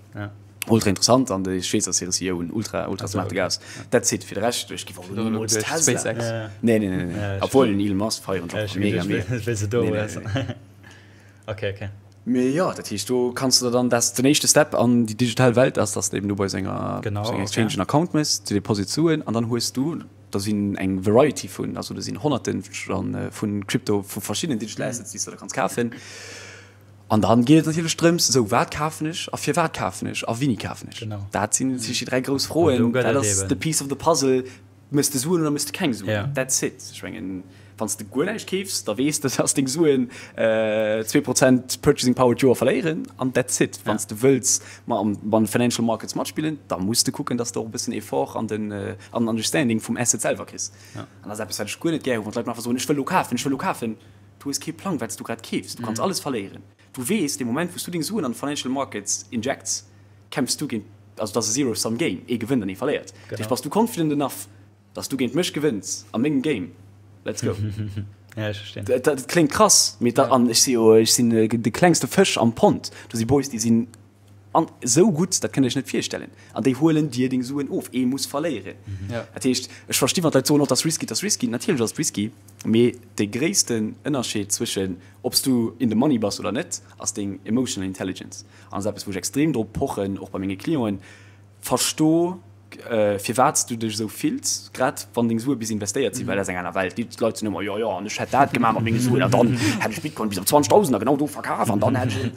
Ultra interessant an ech weess dass hire CEO en ultra ultra smarte Gars ass. That's it, fir de Rescht ech giff och elo nimools Tesla. SpaceX. Nee nee nee nee obwuel den Elon Musk feieren ech och mega mega. Nee nee nee. Okay okay. Mee jo dat heescht do kanns de der dann dat den éischte Step an déi digital Welt ass dass de eben do bei senger senger Exchange en Account méchs, de Deposit Suen an dann hues du da sinn eng Variety vun also do sinn honnerten vun Crypto vu verschiddenen Digital Assets déi s de der kanns kafen. An dann geet et natierlech drëms, esou wat kafen ech a firwat kafen ech a wéini kafen ech? Genau. Dat sinn natierlech déi 3 grouss Froen. Dat ass the piece of the puzzle, Méchs de Suen oder méchs de keng Suen? That's it. Ech mengen, wann s de guer näischt keefs, da weess de, dass deng Suen 2 Prozent Purchasing Power d'Joer verléieren an that's it. Wann s de wëlls an de Financial Markets matspillen, da muss de kucken, dass de och e bëssen Effort an den an Understanding vum Asset selwer kriss. An dat ass eppes, wat ech guer net gär hu, wann d'Leit mer einfach soen, ech wëll elo kafen, ech wëll elo kafen. Du hues kee Plang, wat s du grad keefs. Du kanns alles verléieren. Du weess, dee Moment, wou s du deng Suen an d'Financial Markets injects, kämpfs du géint, also et ass e Zero-Sum Game, ee gewënnt an ee verléiert. Dat heescht, bass du confident enough, dass du géint mech gewënns a mengem Game, let's go. Ja, ech verstinn. Dat kléngt krass, mee dat, an ech si jo, ech sinn de klengste Fësch am Pond. Do si Boys, déi sinn an esou gutt, dat kënnt Dir Iech net virstellen. An déi huelen dir deng Suen of. Ee muss verléieren. Dat heescht, ech versti wann d'Leit soen, oh, dat ass risky, dat ass risky. Natierlech ass et risky, mee de gréissten Ënnerscheed zwëschen ob s du in the money bass oder net, ass deng emotional intelligence. An dat ass eppes, wou ech extrem drop pochen, och bei menge Clienten, Versto firwat s du dech esou fills, grad wann deng Sue bis investéiert sinn, well dat ass eng aner Welt. Déi Leit sinn ëmmer, jo jo, an ech hätt dat gemaach mat menge Suen an dann hätt ech Bitcoin bis op 20.000 a genau do verkaf an dann hätt ech.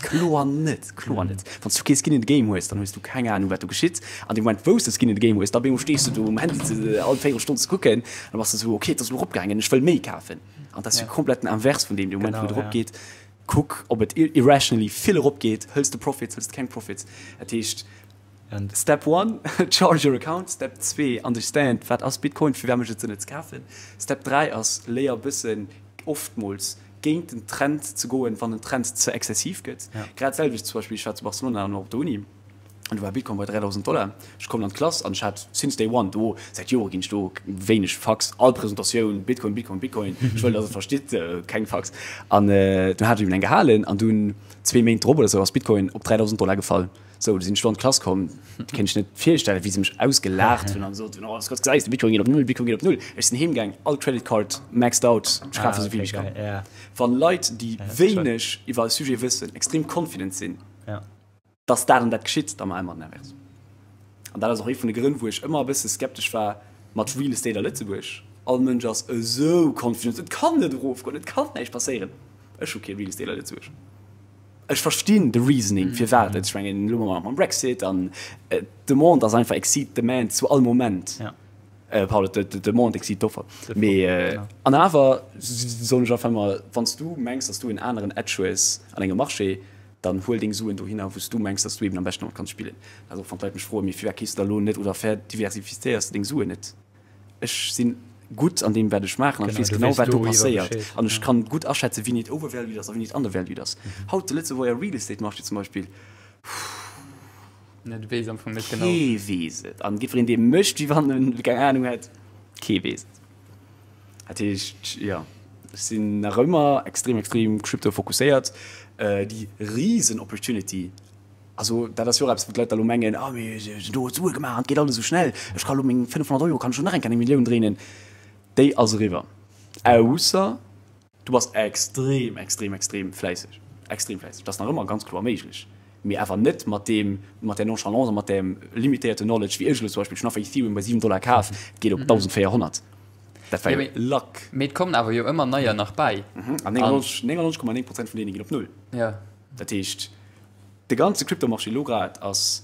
Kloer net, kloer net. Wann s du kee Skin in the Game hues, dann hues du keng Anung wat do geschitt. An deem Moment wou s de Skin in the Game hues, da op eemol stees du do um Handy ze all véierel Stonn ze kucken an da bass de esou, ok, et ass elo eropgaangen, ech wëll méi kafen. An dat ass jo komplett den Invers vun deem, dee Moment wou et eropgeet, kuck ob et irrationally vill eropgeet, hëls de Profits, hëls de keng Profits. Dat heescht, Step one, charge your account. Step zwee, understand, wat ass Bitcoin, firwat mécht et Sënn et ze kafen. Step 3 ass, léier e bëssen oftmools géint den Trend ze goen, wann den Trend ze exzessiv gëtt. Grad d'selwecht zum Beispill, ech war zu Barcelona an och op der Uni an do war Bitcoin bei 3.000 Dollar. Ech kommen an d'Klass an ech hat since day one do, säit Jore ginn ech do wéineg Fucks, all Presentatioun Bitcoin, Bitcoin, Bitcoin, ech wëll, datt et verstitt, keng Fucks. An dunn hat ech eben eng gehalen an dunn zwee Méint drop oder sou ass Bitcoin op 3.000 Dollar gefall. Sou, du sinn ech do an d'Klass komm, du kéint dech net virstellen, wéi se mech ausgelaacht hunn an gesot hunn, oh, Scott, gesäis de, Bitcoin geet op null, Bitcoin geet op null. Ech sinn heem gaang, all Credit Card maxed out, ech kafe sou vill wéi ech kann. Wann Leit, déi wéineg iwwer e Sujet wëssen, extrem confident sinn, dass dat an dat geschitt, da maache mer den Inverse. An dat ass och ee vun de Grënn, wou ech ëmmer e bësse skeptesch war mat Real Estate a Lëtzebuerg. All Mënsch ass esou confident, et kann net erofgoen, et kann näischt passéieren. Ech hu kee Real Estate a Lëtzebuerg. Ech verstinn de Reasoning firwat et, ech mengen elo mam Brexit an d'Demande ass einfach exceed demand zu all Moment. Pardon, d'Demande exceed d'Offer. Mee an awer soen ech einfach ëmmer, wann s du mengs, datt s du en aneren Edge hues an engem Marché, dann huel deng Suen dohinner, wou s du mengs, datt s du eben am beschten domat kanns spillen. Also och wann d'Leit mech froen, mee firwat keefs de da elo net oder diversifizéiers de deng Suen net? Ech sinn gutt an deem wat ech maachen an ech weess genau wat do passéiert an ech kann gutt aschätzen, wéini et overvalued ass a wéini et undervalued ass. Haut de Lëtzebuerger Real Estate Marché zum Beispill, Du weess am Fong net genau. Kee weess et. An jiddwereen dee mécht wéi wann en keng Anung hätt, kee weess et. Dat heescht, jo, ech sinn nach ëmmer extrem, extrem crypto-fokusséiert. Déi risen Opportunity Also dat ass jo och eppes, wou d'Leit da lo mengen, ah mee do huet Sue gemaach an et geet alles esou schnell, ech ka lo meng 500 Euro kann ech jo nach eng Kéier eng Millioun dréinen. Déi ass eriwwer. Ausser du bass extrem, extrem, extrem fläisseg, extrem fläisseg. Dat ass nach ëmmer ganz kloer méiglech, mee awer net mat deem, mat där Nonchalance a mat deem limitéierte Knowledge wéi ech elo zum Beispill. Ech hunn einfach Ethereum bei 7 Dollar kaf, et geet op 1.400. Dat war jo Luck. Mee et kommen awer jo ëmmer neier nach bäi. An 99,9 Prozent vun deene ginn op Null. Dat heescht, de ganze Crypto-Marché elo grad ass,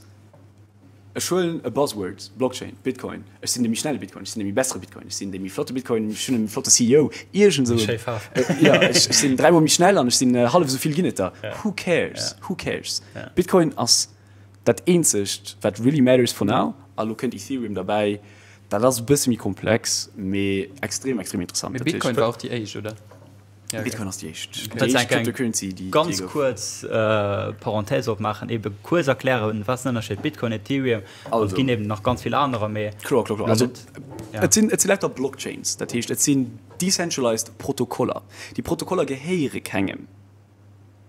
ech huelen e Buzzword, Blockchain, Bitcoin, ech sinn de méi schnelle Bitcoin, ech sinn de méi bessere Bitcoin, ech sinn de méi flotte Bitcoin, ech hunn e méi flotte CEO, iergend esou e, jo, ech sinn dräimol méi schnell an ech sinn hallef esou vill ginn et der. Who cares? Who cares? Bitcoin ass dat eenzegt, wat really matters for now. A lo kënnt Ethereum derbäi. Dat ass e bësse méi komplex, mee extrem, extrem interessant. Mee Bitcoin war och déi éischt, oder? Ja, okay. Bitcoin ass déi éischt okay. déi éischt Cryptocurrency, déi ganz déi kuerz äh, Parenthèse opmaachen, ebe kuerz erklären, was den Ënnerscheed Bitcoin, Ethereum, also ginn eben nach ganz vill anerer, mee kloer, kloer, kloer. Also, ja. Et sinn, et sinn lauter Blockchains, dat heescht et sinn decentralized Protokoller. Déi Protokoller gehéiere kengem.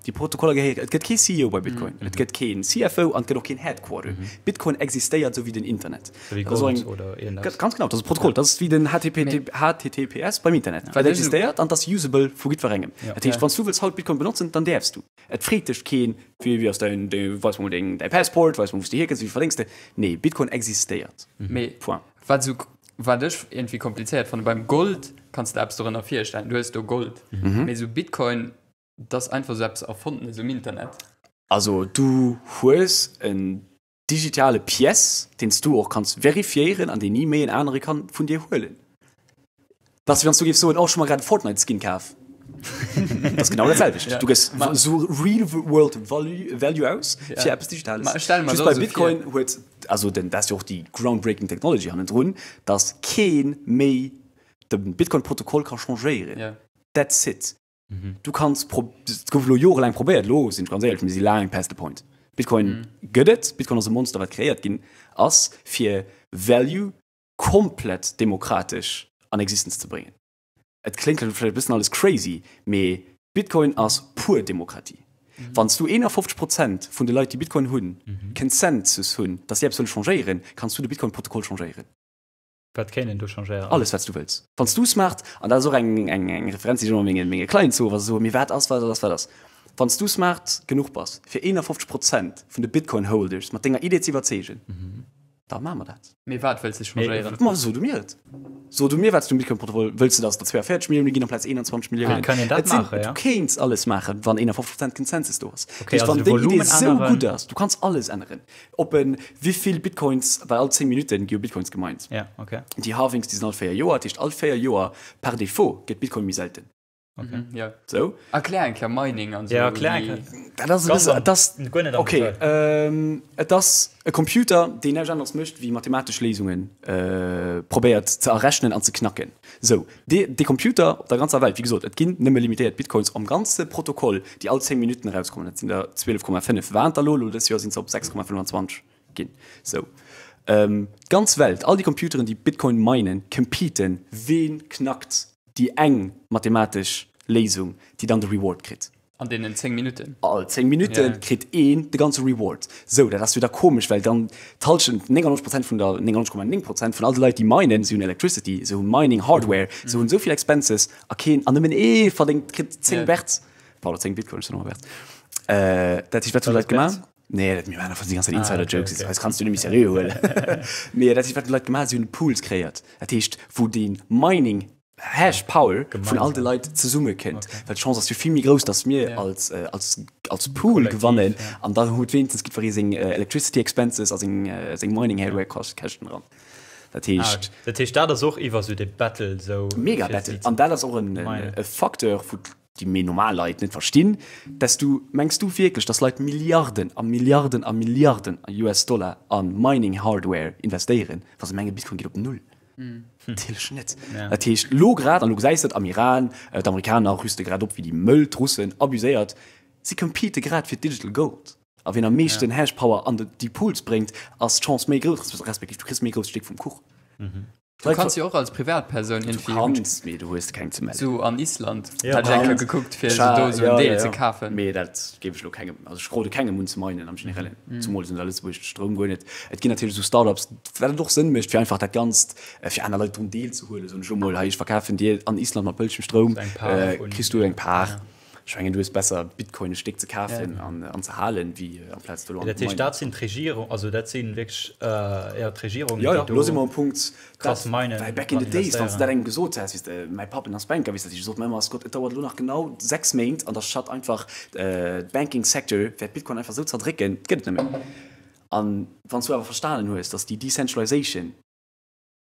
Déi Protokoller gehéieren, et gëtt kee CEO bei Bitcoin, et gëtt keen CFO an et gëtt och keen Headquarter. Bitcoin existéiert esou wéi den Internet. Wéi Gold oder iergendeppes. Ganz genau, dat ass e Protokoll, dat ass wéi den HTTPS beim Internet. Et existéiert an et ass usable vu jiddwerengem. Dat heescht, wann s du wëlls haut Bitcoin benotzen, dann däerfs du. Et freet dech keen, wéi wéi ass däin, weis mer mol deng, däi Passport, weis mer wou s du hierkënns, wéi vill verdéngs de. Nee, Bitcoin existéiert. Point. Wat esou, wat ech iergendwéi komplizéiert fannen, beim Gold kanns de eppes dorënner virstellen, du hues do Gold, mee esou Bitcoin, 't ass einfach sou eppes Erfondenes um Internet. Also du hues en digitale Pièce, deen s du och kanns verifiéieren an deen ni méi en anere kann vun dir huelen. Dat ass wéi wann s du géifs soen, oh ech hu mer grad e Fortnite Skin kaf. Dat ass genau dat selwecht. Du gëss sou real world value aus fir eppes Digitales. Just bei Bitcoin huet, also den, dat ass jo och déi groundbreaking technology hannendrun, datt kee méi de Bitcoin Protokoll ka changéieren. That's it. Du kanns pro et gouf elo jorelaang probéiert, elo sinn ech ganz éierlech, mir si laang past the point. Bitcoin gëtt et, Bitcoin ass e Monster wat kreéiert ginn ass fir Value komplett demokratesch an Existenz ze bréngen. Et kléngt elo vläicht e bëssen alles crazy, mee Bitcoin ass pur Demokratie. Wann s du 51 Prozent vun de Leit déi Bitcoin hunn, Consensus hunn, datt si eppes wëlle changéieren, kanns du de Bitcoin-Protokoll changéieren. Wat kéint een do changéieren? Alles wat s du wëlls. Wann s du smart, an dat ass och eng eng eng Referenz déi ech ëmmer menge menge Clients soen, wa se soen, mee wat ass, wat ass, wat ass. Wann s du smart genuch bass fir 51 Prozent vun de Bitcoin Holders mat denger Idee ze iwwerzeegen, da maache mer dat. Mee wat wëlls de changéieren? Ma so du mir et. So du mir wat s du um Bitcoin Protokoll wëlls de, dass et der 42 Millioune ginn amplaz 21 Milliounen? Kann een dat Et sinn, maachen, ja? Du kéints alles maachen, wann 51 Prozent Consensus do ass. Okay, Dat heescht, also wann de deng Idee Volumen esou änneren. gutt ass, du kanns alles änneren. Op en wéivill Bitcoins, well all 10 Minutten gi jo Bitcoins gemined. Ja, okay. Déi Halvings, déi sinn all 4 Joer, dat heescht all 4 Joer par défaut gëtt Bitcoin méi selten. Okay. Mhm, ja. Sou. Erklär eng Kéier Mining an sou. Ja, erklär eng Kéier. Dat ass e bësse, et ass, Guer net am okay, Detail. ähm, et ass e Computer, deen näischt aneres mécht wéi mathematesch Léisunge probéiert ze errechnen an ze knacken. Sou, dee, dee Computer op der ganzer Welt, wéi gesot, et ginn nëmme limitéiert Bitcoins am ganze Protokoll, déi all 10 Minutten erauskommen, dat sinn der 12,5 waren der elo, elo dës Joer sinn se op 6,25 ginn. Sou, d'ganz Welt, all déi Computeren, déi Bitcoin minen, competen, ween knackt déi eng mathematesch Léisung, déi dann de Reward kritt. An deenen 10 Minutten? All 10 Minutte kritt een de ganze Reward. Sou, dat ass jo da komesch, well dann d'Hallschent, 99 Prozent vun der, 99,9 Prozent vun all de Leit, déi minen, si hunn Electricity, se hu Mining Hardware, se hunn esou vill Expenses a keen, an nëmmen ee verdéngt, kritt 10 Berz, pardon, 10 Bitcoin, ech soen ëmmer Berz. Dat heescht, wat hunn d'Leit gemaach? Nee, dat, mir maachen einfach déi ganz Zäit Insider-Jokes, eis kanns du net méi seriö huelen. Mee dat heescht, wat hunn d'Leit gemaach? Si hunn Pools kreéiert, dat heescht, wou dee Mining Hash Power vun all de Leit zesumme kënnt, well d'Chance ass jo vill méi grouss, datt mir als, als, als Pool gewannen an dann huet wéinstens jiddweree seng Electricity Expenses a seng, seng Mining Hardware Käschten dran. Dat heescht. Dat heescht, dat ass och iwwer sou de Battle sou. Mega Battle. An dat ass och en, e Facteur, wou déi méi normal Leit net verstinn, dass du, mengs du wierklech, dass Leit Milliarden a Milliarden a Milliarden a US Dollar a Mining Hardware investéieren, wa se mengen, Bitcoin geet op Null? Natierlech net. Dat heescht, elo grad, an elo gesäis de et am Iran, d'Amerikaner rüste grad op wéi déi Mëll, d'Russen abuséiert, si compete grad fir d'Digital Gold. A wien am meeschten Hashpower an déi Pools bréngt, ass d'Chance méi grouss, respektiv du kriss méi grousst Stéck vum Kuch. Du kanns jo och als Privatpersoun Du kanns, mee du hues keng ze mellen. Sou an Island hat ech eng Kéier gekuckt fir sou do sou en Deel ze kafen. Mee dat géif ech elo kengem, also ech rode kengem un ze minen am Generellen, zumools un der Lëtzebuerg de Stroum guer net. Et ginn natierlech esou Startups, wat et och Sënn mécht fir einfach dat Ganzt fir aner Leit drun deelzehuelen, soen ech elo mol, hei ech verkafen dir an Island mat bëllegem Stroum, kriss du eng Par. Ech mengen du hues besser Bitcoin e Stéck ze kafen an ze halen, wéi amplaz do elo an Dat heescht, dat sinn d'Regierung, also dat si wierklech, jo, d'Regierungen, déi do. Jo, jo, elo si mer um Punkt, krass minen, well back in the days, wann s de dat engem gesot häss, weess de, mäi Papp, en ass Banker, weess de, sot mer ëmmer, Scott, et dauert elo nach genau 6 Méint an da shut einfach d'Banking Sector wäert Bitcoin einfach esou zerdrécken, et gëtt et net méi. An wann s du awer verstanen hues, datt déi Decentralization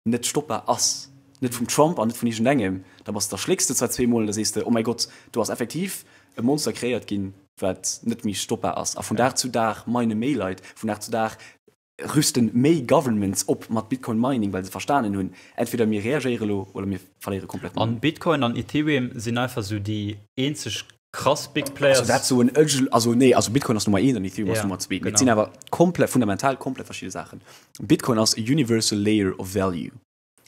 net stoppbar ass, net vum Trump an net vun iergendengem, da bass, da schlécks de zwar zweemol an da sees de, oh mäi Gott, do ass effektiv e Monster kreéiert ginn, wat net méi stoppbar ass. A vun Dag zu Dag mine méi Leit, vun Dag zu Dag rüsten méi Governments op mat Bitcoin Mining, well se verstanen hunn, entweder mir reagéiere lo oder mir verléiere komplett. An Bitcoin an Ethereum sinn einfach sou déi eenzeg krass Big Players. Also dat soen ech, also nee, also Bitcoin ass Nummer eent an Ethereum ass Nummer zwee. Mee et sinn awer komplett, fundamental komplett verschidde Saachen. Bitcoin ass a universal layer of value.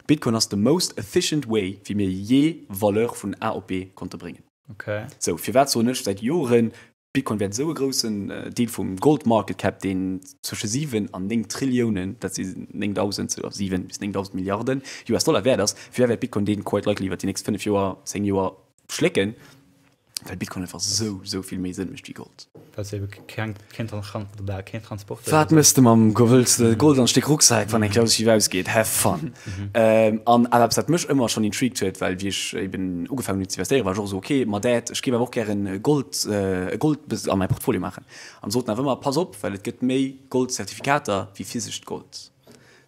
Bitcoin ass the most efficient way wéi mir jee Valeur vun A op B konnte bréngen. Okay. Sou, firwat soen ech säit Joren, Bitcoin wäert esou e groussen Deel vum Gold Market Cap, deen zwësche 7 an 9 Trilliounen, dat si 9.000, 7 bis 9.000 Milliarden US Dollar wäert ass, firwat wäert Bitcoin deen quite likely iwwer déi nächst 5 Joer, 10 Joer schlécken? Well Bitcoin einfach sou, sou vill méi Sënn mécht wéi Gold. Well se ebe keng, keen, keen Transport. Wat mëss de mam Go-, wëlls de Gold an Stéck Rucksak, wann eng Klaus schief ausgeet? Have fun! An awer eppes, wat mech ëmmer schonn intrigued huet, well wéi ech eben ugefaangen hunn ze investéieren, war ech och esou, ok, ma Dad, ech géif awer och gären Gold, Gold a mäi Portfolio maachen. An soten awer ëmmer, pass op, well et gëtt méi Gold-Zertifikater wéi physescht Gold.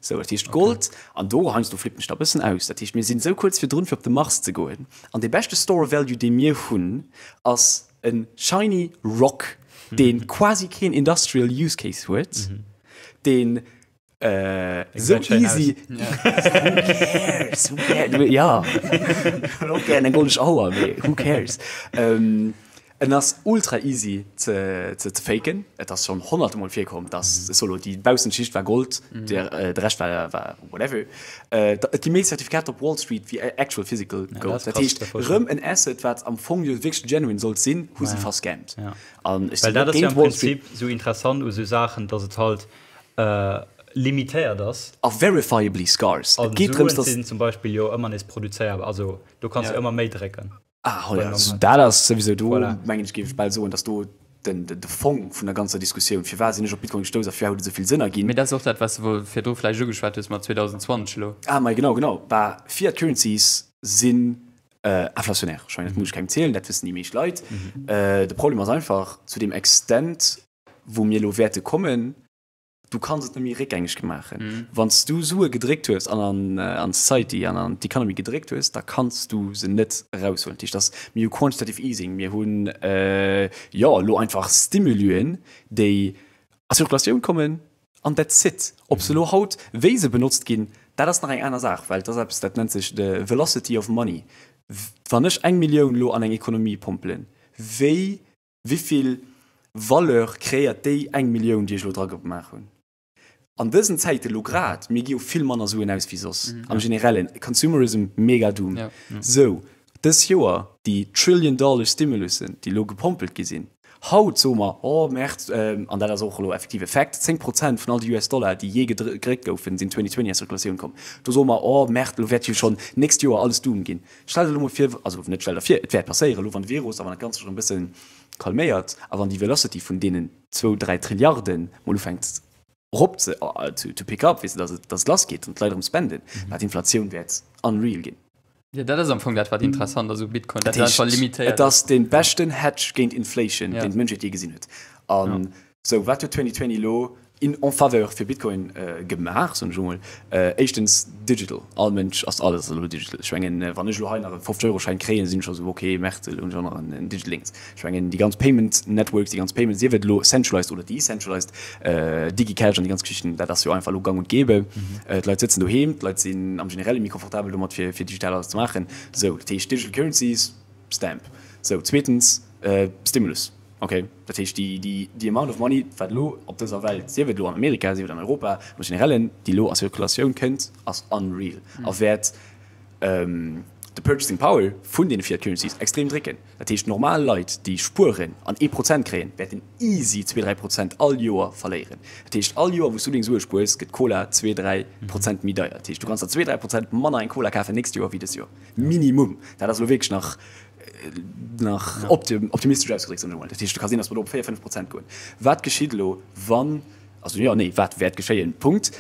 Sou, dat heescht Gold, an do heiansdo flippen ech da e bëssen aus, dat heescht mir sinn esou kuerz virdrun fir op de Mars ze goen, an dee beschte Store of Value dee mir hunn ass e shiny Rock, dee quasi keen industrial use case huet, deen esou easy, who cares, who cares, jo, ech hunn och gären eng goldesch Auer, mee who cares. En ass ultra easy ze ze faken. Et ass schonn honnerte mol virkomm, dass solo déi baussent Schicht war Gold, de Rescht war war whatever. Et gi méi Zertifikater op Wall Street wéi actual physical Gold. Dat heescht rëm en Asset wat am Fong jo wierklech genuine sollt sinn, hu se verscammt. An ech sinn net géint Wall Street. Well dat ass jo am Prinzip sou interessant u sou Saachen, dass et halt limitéiert ass. A verifiably scarce. Et geet drëms, dass. An Suen sinn zum Beispill jo ëmmer nees produzéierbar. Also do kanns du ëmmer méi drécken. Ah, ja, also, dat ass souwisou do, voilà. mengen ech, géif ech bal soen, dass do den, den, de Fong vun der ganzer Diskussioun, firwat sinn ech op Bitcoin gestouss a firwat huet et esou vill Sënn erginn. Mee dat ass och dat, wat s de wuel virdru vläicht ugeschwat hues mat 2020 elo. Ah, mei genau, genau. Bah, Fiat Currencies sinn äh, inflationär. Ech mengen, dat muss ech kengem zielen, dat wëssen déi meescht Leit. Mhm. Äh, de Problem ass einfach, zu deem Extent, wou mir elo wäerte kommen, Du kanns et net méi réckgängeg maachen. Wann s du Sue gedréckt hues an an an d'Society an an d'Economy gedréckt hues, da kanns du se net eraushuelen. Dat heescht, dass mir hu Quantitative Easing, mir hunn jo elo einfach Stimuluen, déi a Zirkulatioun kommen an that's it. Ob se elo haut, wéi se benotzt ginn, dat ass nach eng aner Saach, well et ass eppes, dat nennt sech the velocity of money. Wann ech eng Millioun elo an eng Economie pompelen, wéi Wivill Valeur kreéiert déi eng Millioun, déi ech elo dra gemaach hunn? An dësen Zäiten elo grad, mir gi jo vill manner Suen aus wéi soss am Generellen, Consumerism mega doom. Sou, dës Joer déi Trillion Dollar Stimulussen, déi elo gepompelt gi sinn, haut soe mer, oh Merd, an dat ass och elo effektiv e Fact, 10 Prozent vun all de US Dollar, déi jee gedréckt goufen, sinn 2020 a Zirkulatioun komm. Do soe mer, oh Merd, elo wäert jo schonn nächst Joer alles doom ginn. Stell der elo mol vir, also net stell der vir, et wäert passéieren, elo wann de Virus a wann dat Ganzt sech erëm e bësse calméiert a wann déi Velocity vun deenen zwou, dräi Trilliarde mol ufänkt erop ze, to pick up, weess de, dass et, dass et lassgeet an d'Leit erëm spenden, bah, d'Inflatioun wäert unreal ginn. Jo, dat ass am Fong dat, wat interessant ass u Bitcoin, dat et einfach limitéiert ass. Et ass dee beschten Hedge géint Inflation, deen d'Mënschheet jee gesinn huet. An sou, wat huet 2020 elo? In en faveur fir Bitcoin gemaach, soen ech emol. Éischtens digital, all Mënsch ass, alles ass elo digital. Ech mengen, wann ech elo hei nach e 50 Euro Schäin kréien, sinn ech scho sou, ok, Merde, elo hunn ech och nach en digital Dings. Ech mengen, déi ganz Payment Networks, déi ganz Payments, sief et elo centralized oder decentralized, DigiCash an déi ganz Geschichten, dat ass jo einfach elo gang und gäbe. D'Leit sëtzen doheem, d'Leit sinn am Generelle méi confortabel domat, fir digital alles ze maachen. Sou, dat heescht Digital Currencies, Stamp. Sou, zweetens, Stimulus. Ok, dat heescht déi, déi, déi amount of money, wat elo op dëser Welt, sief et elo an Amerika, sief et an Europa, am Generellen, déi elo a Zirkulatioun kënnt, ass unreal a wäert de purchasing power vun deene Fiat Currencies extrem drécken. Dat heescht, normal Leit, déi spueren an ee Prozent kréien, wäerten easy zwee, dräi Prozent all Joer verléieren. Dat heescht, all Joer, wou s du deng Sue spuers, gëtt d'Cola zwee, dräi Prozent méi deier. Dat heescht, du kanns der zwee, dräi Prozent manner eng Cola kafen d'nächst Joer wéi dëst Joer. Minimum. Dat ass elo wierklech nach nach optimistesch ausgedréckt, soen ech emol. Dat heescht, et ka sinn, datt mer do op 4, 5 Prozent goen. Wat geschitt elo, wann, also jo, nee, wat wäert geschéien? Punkt.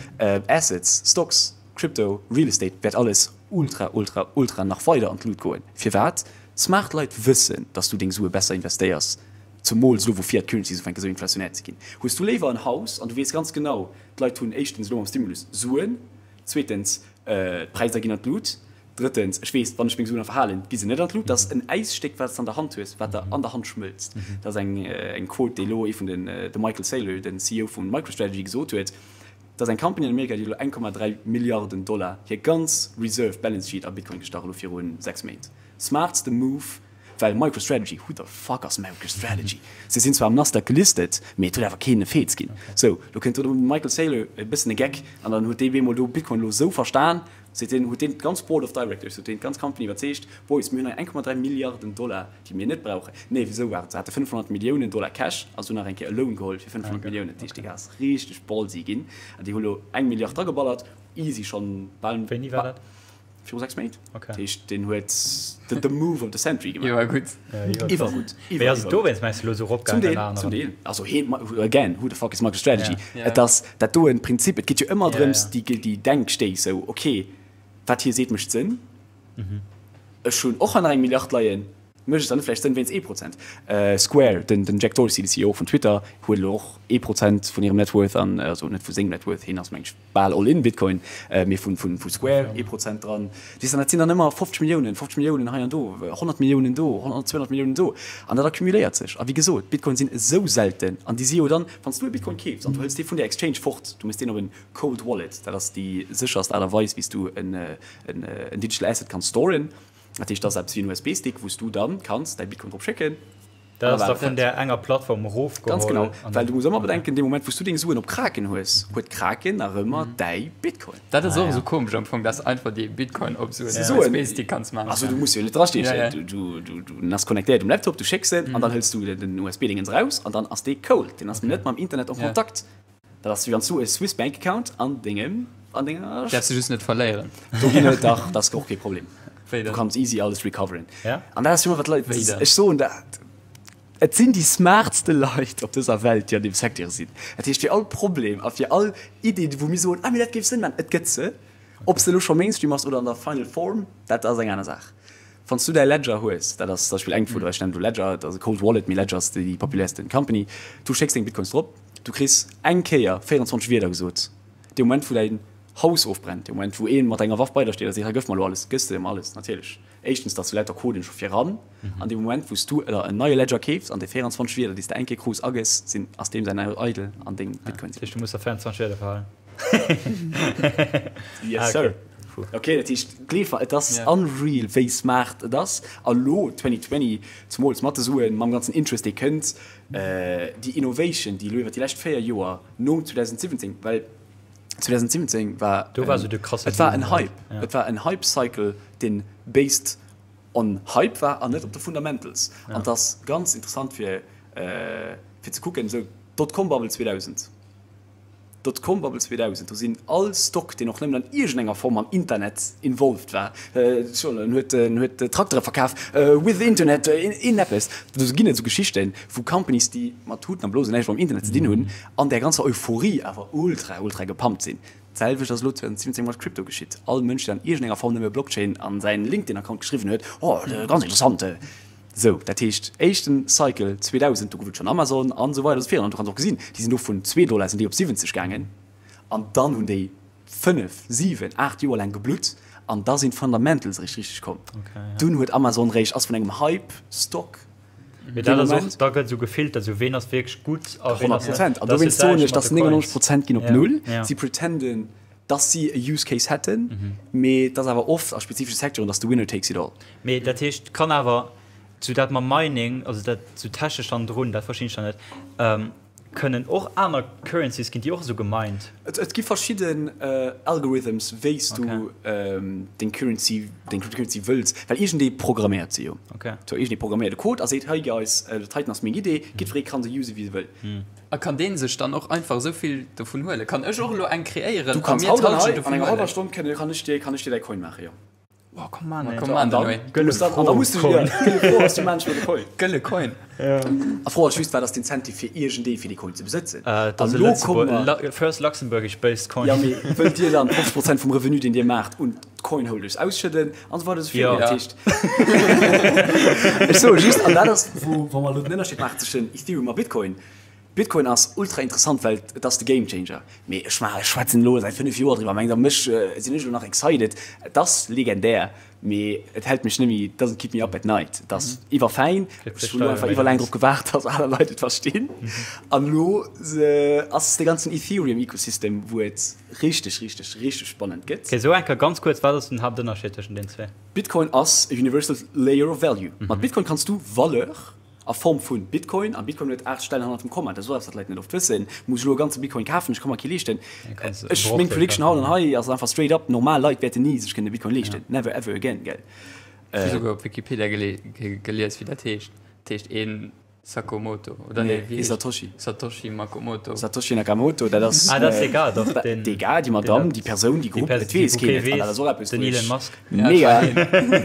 Assets, Stocks, Crypto, Real Estate wäert alles ultra, ultra, ultra nach weider an d'Lut goen. Firwat? Smart Leit wëssen, datt s du deng Sue besser investéiers, zemools elo wou Fiat Currencies ufänke sou inflationär ze ginn. Hues du léiwer en Haus an du weess ganz genau, d'Leit hunn éischtens elo mam Stimulus Suen, zweetens d'Präisser ginn an d'Lut, Drëttens, ech weess, wann ech meng Suen verhalen, gi se net an d'Lut. Dat ass en Äisstéck, wat s de an der Hand hues, wat der an der Hand schmëlzt. Dat ass eng eng Quote, déi elo ee vun den, de Michael Saylor, den CEO vu MicroStrategy, gesot huet. Dat ass eng Company an Amerika, déi huet elo 1,3 Milliarden Dollar hir ganz Reserve Balance Sheet a Bitcoin gestach, elo viru 6 Méint. Smartste Move, well MicroStrategy, who the fuck ass MicroStrategy? Se sinn zwar am Nasdaq gelistet, mee et huet awer keen e Feez ginn. Sou, lo kënnt do de Michael Saylor, e bëssen e Geck, an dann huet dee bemol do Bitcoin elo esou verstan, Seet deen, huet deen d'ganz Board of Directors, huet deen d'ganz Company iwwerzeegt, Boys, mir hunn hei 1,3 Milliarden Dollar, déi mir net brauchen. Nee, wisou war et? Se hate 500 Milliounen Dollar Cash a se hunn nach eng Kéier e Loan geholl fir 500 Milliounen. Dat heescht, déi ass richteg ballsy ginn an déi hu lo eng Milliard drageballert, easy schonn bal. Wéini war dat? Viru 6 Méint. Dat heescht, deen huet the move of the century gemaach. Iwwergutt. Iwwergutt. Mee ass et dowéinst, mengs de, elo esou eropgaangen? Zum Deel, zum Deel. Also heen, again, who the fuck is MicroStrategy? Et ass dat doen Prinzip, et geet jo ëmmer drëms, déi, déi Denkstéiss, sou, ok, wat hie seet mécht Sënn, ech hunn och nach eng Milliard leien, mécht et dann net vläicht Sënn wéinst ee Prozent? Square, den, den Jack Dorsey, de CEO vun Twitter, huet elo och ee Prozent vun hirem Net Worth an, also net vu sengem Net Worth, hien ass meng ech bal all in Bitcoin, mee vu, vu, vu Square ee Prozent dran. Weess de, dat sinn dann ëmmer 50 Milliounen, 50 Milliounen hei an do, 100 Milliounen do, 100, 200 Milliounen do. An dat accumuléiert sech. A wéi gesot, Bitcoin sinn esou selten an déi si jo dann, wann s du e Bitcoin keefs an du hëls dee vun der Exchange fort, du méchs deen op en Cold Wallet, dat ass déi sécherst Aart a Weis, wéi s du en, en, en Digital Asset kanns storen. Dat heescht, dat ass eppes wéi en USB-Stick, wou s du dann kanns däi Bitcoin drop schécken. Dat ass da vun där enger Plattform erofgeholl. Ganz genau, well du muss ëmmer bedenken, dee Moment wou s du deng Suen op Kraken hues, huet Kraken nach ëmmer däi Bitcoin. Dat ass och esou komesch am Fong, dass einfach dee Bitcoin op esou en USB-Stick kanns maachen. Also du muss jo net drastiechen, du ass connectéiert um Laptop, du schécks en an dann hëls du den USB-Dingens eraus an dann ass dee cold, deen ass net mam Internet en Kontakt. Dat ass wéi wann s du e Swiss Bank Account an dengem, an denger. Däerfs de just net verléieren. Do ginn et dach, dat ass och kee Problem. Wéi dann? Du kanns easy alles recoveren. Ja? An dat ass jo wat d'Leit, Wéi dann? ech soen dat, et sinn déi smartste Leit op dëser Welt, déi an deem Secteur sinn. Dat heescht, fir all Problem a fir all Idee, wou mir soen, ah mee dat géif Sënn maachen, et gëtt se. Ob se elo scho Mainstream ass oder an der Final Form, dat ass eng aner Saach. Wann s du däi Ledger hues, dat ass zum Beispill eng vun, ech nennen elo Ledger, dat ass e Cold Wallet, mee Ledger ass déi populärsten Company, du schécks deng Bitcoins drop, Du kriss eng Kéier 24 Wierder gesot. Dee Moment, wou däin Haus ofbrennt, dee Moment, wou ee mat enger Waff bei der steet a seet, hei gëff mer elo alles, gëss de em alles, natierlech. Éischtens, dass du lauter Coden scho viran. An deem Moment, wou s du elo en neie Ledger keefs an déi 24 Wierder, déi s de eng Kéier krus, agëss, sinn, ass deem säin Idle an deng Bitcoin sinn. Dat heescht, du muss der 24 Wierder verhalen? Yes, sir. Ok, dat heescht, gleef mer, et ass unreal, wéi smart et ass. A lo, 2020, zemools mat de Suen, mam ganzen Interest, dee kënnt, Déi Innovation, déi elo iwwer déi lescht 4 Joer nom 2017, well 2017 war, Do war esou de krasse et war en Hype, et war en Hype-Cycle, deen based on Hype war an net op de Fundamentals. An et ass ganz interessant fir fir ze kucken, esou d'Dotcom-Bubble 2000. Dotcom-Bubble 2000, do sinn all Stock, deen och nëmmen an iergendenger Form mam Internet involved war, en huet, en huet Traktere verkaf with Internet, een eppes, do ginn et esou Geschichten, wou Companies, déi mat Tuten a Blosen näischt mam Internet ze dinn hunn, an där ganzer Euphorie awer ultra, ultra gepumpt sinn. D'selwecht ass elo 2017 mat Crypto geschitt. All Mënsch, deen an iergendenger Form nëmme Blockchain an säin LinkedIn-Account geschriwwen huet, oh, ganz interessant. Sou, dat heescht, éischten Cycle 2000, do gouf et schonn Amazon an esou weider an esou virun. An du kanns och gesinn, déi sinn do vun zwee Dollar sinn déi op 70 gaangen an dann hunn déi fënnef, siwen, aacht Joer laang geblutt an da sinn d'Fundamentals eréischt richteg komm. Dunn huet Amazon réischt, ass vun engem Hype-Stock Mee dat ass och, da gëtt esou gefiltert, esou ween ass wierklech gutt a ween ass net. 100 Prozent. An dowéinst soen ech, dass 99 Prozent ginn op Null. Si pretenden, dass si e Use Case hätten, mee et ass awer oft a spezifesche Secteuren, dass de Winner takes it all. Mee dat heescht, kann awer sou dat mam Mining, also dat sou technesch hannendrun, dat verstinn ech dann net, kënnen och aner Currencies, ginn déi och esou gemined? Et gi verschidden Algorithms, wéi s du deng Currency, deng Cryptocurrency wëlls, well iergendee programméiert se jo. So iergendee programméiert e Code a seet, hei guys, dat heiten ass meng Idee, jiddweree kann se use wéi se wëll. A kann deen sech dann och einfach esou vill dovun huelen? Kann ech och elo eng kreéieren Du a kanns mir haut an d'Halschent hei an dovun enger huelen? hallwer Stonn kënne kann ech dir kann ech dir däi Coin maachen, jo. Oh, komm an, ey. Komm an, Dann, Noé. du muss dann, an da muss du Coin. ja, gëlle Fro ass, du maachen ech mir de Coin. Gëlle Coin. A Fro ass just, wat ass d'Incentive fir iergendee fir dee Coin ze besëtzen? Äh, dat ass An e elo komme Lëtzebuerg, mer, Lu First Luxembourgish based Coin. ja mee wëllt dir dann 50 Prozent vum Revenu deen dir maacht un d'Coinholders ausschëdden an esou weider esou Jo. virun. Dat heescht, ech soe just, an dat ass wou wa mer elo den Ënnerscheed maachen zwëschen Ethereum a Bitcoin, Bitcoin ass ultra interessant, well et ass de Game Changer. Mee ech maachen, ech schwätzen elo säit 5 Joer driwwer, mengt der mech, sinn ech elo nach excited? Et ass legendär, mee et hält mech net méi, it doesn't keep me up at night. Et ass iwwerfäin, ech hunn elo einfach iwwerlaang drop gewaart, dass aner Leit et verstinn. An elo ass de ganzen Ethereum-Ecosystem, wou et richteg, richteg, richteg spannend gëtt. Ok, so eng Kéier ganz kuerz, wat ass den Haaptënnerscheed tëschent den zwee? Bitcoin ass e universal layer of value. Mat Bitcoin kanns du Valeur A Form vu Bitcoin, a Bitcoin huet 8 Stellen hannert dem Komma, dat ass och eppes, wat d'Leit net oft wëssen, muss ech elo e ganze Bitcoin kafen, ech ka mer kee leeschten. Ech, meng Prediction haut an hei ass einfach straight up, normal Leit wäerten ni sech kënnen e Bitcoin leeschten, never ever again, gell. Ech hu souguer op Wikipedia gelies, wéi dat heescht. Dat heescht een Sakomoto, oder nee, wéi heescht Satoshi. Satoshi Makomoto. Satoshi Nakamoto, dat ass. Ah, dat ass egal, dach, deen. Dee Gars, déi Madame, déi Persoun, déi Grupp, et weess keen et, an dat ass och eppes, Den wou Elon ech. Musk. Mega,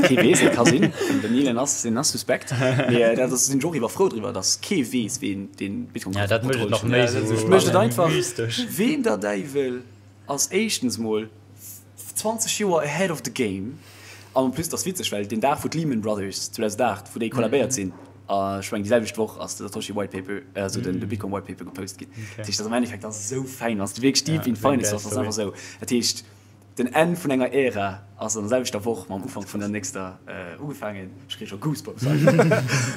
kee weess, et ka sinn, den Elon ass, deen ass suspekt, mee dat ass, sinn ech och iwwer frou driwwer, datt kee weess, ween dee Bitcoin Ja, dat mécht et nach méi esou mécht et einfach, ween der Däiwel ass éischtens mol 20 Joer ahead of the game, an en plus, et ass witzeg, well deen Dag wou d'Lehman Brothers 2008, wou déi kollabéiert sinn, a ech mengen déi selwecht Woch ass de Satoshi White Paper, also den Bitcoin White Paper gepost ginn. Dat heescht, dat ass am Endeffekt, dat ass esou fäin, wann s de wierklech deep in finance bass, dat ass einfach esou, dat heescht. Den Enn vun enger Ära ass an der selwechter Woch mam Ufank vun der nächster ugefaangen. Ech kréie scho Goosebumps hei.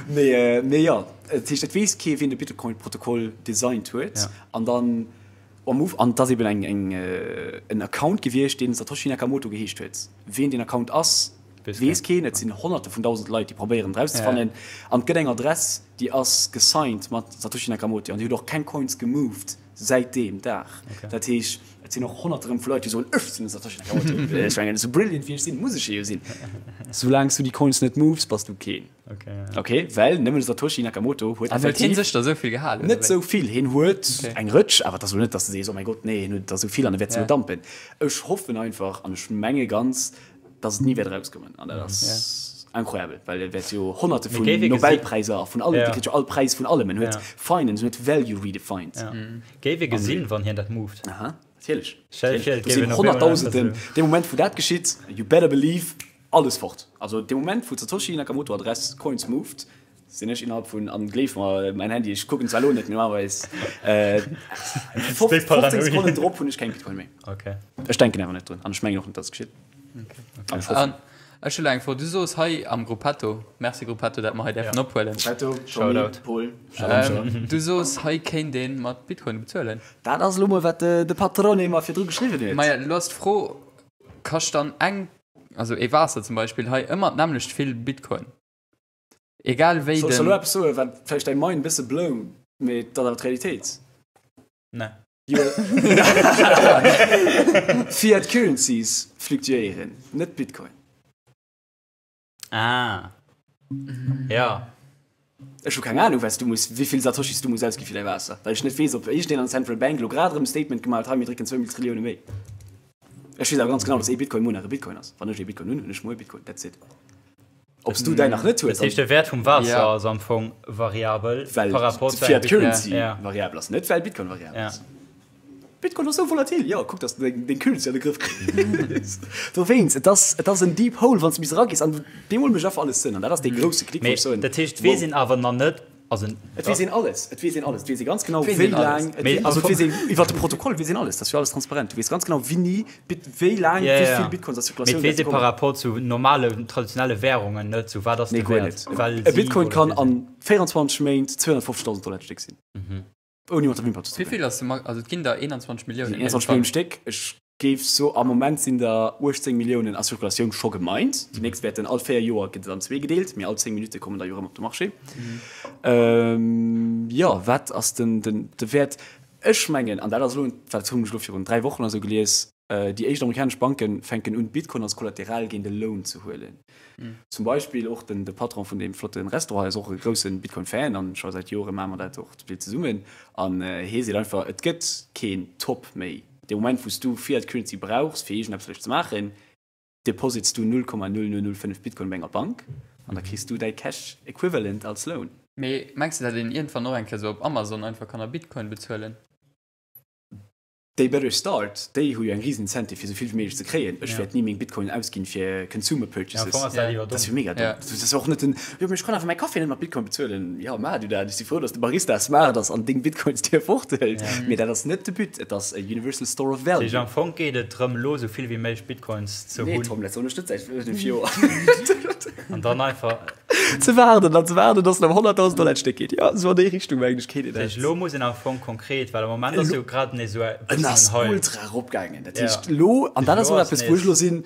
Mee, mee jo, dat heescht, et weess kee wien de Bitcoin-Protokoll designt huet. An dann am Uf, an et ass eben eng, eng, en Account gewiescht, deen Satoshi Nakamoto geheescht huet. Wien deen Account ass, weess keen. Et sinn Honnerte vun dausend Leit, déi probéieren et erauszefannen. An et gëtt eng Adress, déi ass gesigned mat Satoshi Nakamoto an déi huet och keng Coins gemoved. Säit deem Dag. Dat heescht, et sinn och Honnerte rëm vu Leit, déi soen, Ech sinn de Satoshi Nakamoto. Ech mengen, esou brilliant wéi ech sinn, muss ech ee jo sinn. Soulaang s du déi Coins net moves, bass du keen. Ok, well nëmmen de Satoshi Nakamoto huet An huet hien sech der esou vill gehalen, Net esou vill. Hien huet eng Rëtsch, awer et ass elo net, datt s de sees, Oh mäi Gott, nee, hien huet der esou vill an e wäert se elo dampen. Ech hoffen einfach an ech menge ganz, dass et ni wäert erauskommen an dat ass incroyable, well e wäert jo Honnerte vun Nobelpräiser a vun allem, dee kritt jo all Präis vun allem, en huet Finance, en huet Value redefined. Géif ee gesinn, wann hien dat moved. Aha, natierlech. Do sinn Honnertdausenden, dee Moment wou dat geschitt, you better believe, alles fort. Also dee Moment wou d'Satoshi Nakamoto Adress Coins moved, Sinn ech innerhalb vun, an gleef mer, mäin Handy, ech kucken zwar elo net, mee normalerweis 15 Sekonnen drop hunn ech keng Bitcoin méi. Okay. Ech denken awer net drun an ech mengen och net, dass et geschitt. An ech hoffen. Ech hu lo eng Fro, du soos hei am Gruppetto, merci Gruppetto, dat mer hei däerfen ophuelen. Gruppetto, Tommy, Paul, shalom. Du soos hei kéint ee mat Bitcoin bezuelen. Dat ass elo mol wat de Patrone mer virdru geschriwwen huet. Maja, lo ass d'Fro, kascht dann eng, also ee Waasser zum Beispill hei ëmmer d'nämmlecht vill Bitcoin? Egal wéi den. Soll ech der elo eppes soen, wat vläicht däi Mind e bësse blown, mee et ass awer d'Realitéit? Nee. Fiat Currencies fluktuéieren, net Bitcoin. Ah. Ja. Ech hu keng Anung, wat s du muss, wéi vill Satoshis du muss ausgi fir däi Waasser, well ech net weess, ob iergendeen an der Central Bank elo grad erëm e Statement gemaach huet, hei mir drécken zwou Trillioune méi. Ech weess awer ganz genau, dass ee Bitcoin muer nach e Bitcoin ass. Wann ech ee Bitcoin hunn, hunn ech muer e Bitcoin. That's it. Ob s du däin nach net hues. Dat heescht, de Wäert vum Waasser ass am Fong variabel par rapport zu engem Bitcoin. Well d'Fiat Currency variabel ass, net well Bitcoin variabel ass. Bitcoin ass sou volatil. Jo, kuck, dass de deng Currency an de Grëff kriss. Dowéinst, et ass, et ass en deep hole, wann s de bis eragees. An deemol mécht einfach alles Sënn. An dat ass dee grousse Klick, wou ech soen, Dat heescht, et weess een awer nach net, also. Et weess een alles. Et weess een alles. Et weess ee ganz genau, wéi laang, also et weess een iwwer de Protokoll weess een alles. Dat ass jo alles transparent. Du weess ganz genau, wéini, wéi laang, wéi vill Bitcoins a Zirkulatioun wäerte kommen. Mee et weess ee par rapport zu normalen, traditionelle Währungen net, sou wat ass de Wäert. Nee, guer net. E Bitcoin kann an 24 Méint 250.000 Dollar d'Stéck sinn. Ouni mat der Wimper ze zucken. Wéi vill ass de Max? Also et ginn der 21 Milliounen. 21 Milliounen Stéck. Ech géif so am Moment sinn der 18 Milliounen a Zirkulatioun scho gemined. Déi nächst wäerten all 4 Joer gëtt et an zwee gedeelt, mee all 10 Minutte kommen der jo erëm op de Marché. Jo, wat ass den de Wäert? Ech mengen, an dat ass elo, dat hunn ech elo virun 3 Wochen oder sou gelies, Déi éischt amerikanesch Banke fänken un, Bitcoin als Kollateral géint e Loan ze huelen. Zum Beispill och den de Patron vun deem flotte Restaurant hei ass och e grousse Bitcoin-Fan an scho säit Jore maache mer dat och zum Deel zesummen. An hie seet einfach, et gëtt keen Top méi. Dee Moment, wou s du Fiat Currency brauchs, fir iergendeppes vläicht ze maachen, deposits du 0,0005 Bitcoin bei enger Bank an da kriss du däi Cash Equivalent als Loan. Mee mengs de, datt een iergendwann och eng Kéier sou op Amazon einfach kann a Bitcoin bezuelen? They better start, déi hu jo eng riesen Incentive fir esou vill wéi méiglech ze kréien. Ech wäert ni meng Bitcoinen ausginn fir consumer purchases. Dat ass jo mega domm. Dat ass och net den, jo mee ech kann awer mäi Café net mat Bitcoin bezuelen. Jo maach du dat, ech si frou datt de Barista smart ass an deng Bitcoins dir forthëlt. Mee dat ass net de But, et ass e universal store of value. Am Fong geet et drëm elo esou vill wéi méiglech Bitcoins ze hunn. Nee Tom, dat soen ech net säit 5 Joer. An dann einfach. Ze waarden an ze waarden, dass en op 100.000 Dollar d'Stéck geet. Jo, esou an déi Richtung, mengen ech, geet et. Dat heescht, elo muss een am Fong konkret, well am Moment ass jo grad nees esou e En ass bëssen en Hype. ultra eropgaangen. Dat heescht, elo, an dat ass och eppes, wou ech elo sinn,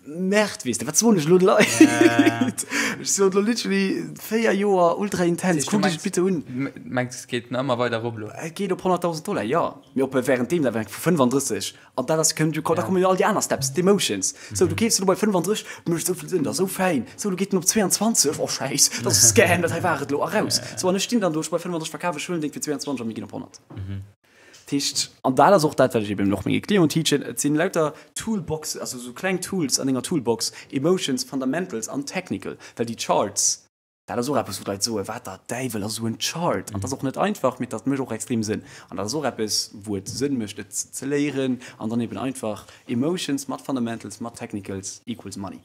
Merde, weess de, wat soen ech elo de Leit? Ech soen elo literally 4 Joer ultra intens, kuckt iech et bitte un. Mengs, et geet nach ëmmer weider erop elo? Et geet op 100.000 Dollar, jo. Mee op währenddeem, dat war vu 35 An dat ass, kënnt jo, da kommen jo all déi aner Steps, d'Emotions. Sou, du keefs elo bei 35, et mécht esou vill Sënn, dat ass esou fäin. Sou, elo geet en op 22, oh Schäiss, dat ass e Scam, dat hei war et elo, a raus. Sou, an ech stinn dann do, ech bei 35 verkaf, ech huelen deng fir 22 a mir ginn op 100. Dat heescht, an dat ass och dat, wat ech eben och menge Clienten teachen, et sinn lauter Toolboxen, also esou kleng Tools an denger Toolbox, Emotions, Fundamentals an Technical, well déi Charts, Dat ass och eppes, wou d'Leit soen, Wat der Däiwel ass esou en Chart? An dat ass och net einfach, mee dat mécht och extrem Sënn. An dat ass och eppes, wou et Sënn mécht, et ze léieren an dann eben einfach Emotions mat Fundamentals mat Technicals equals Money.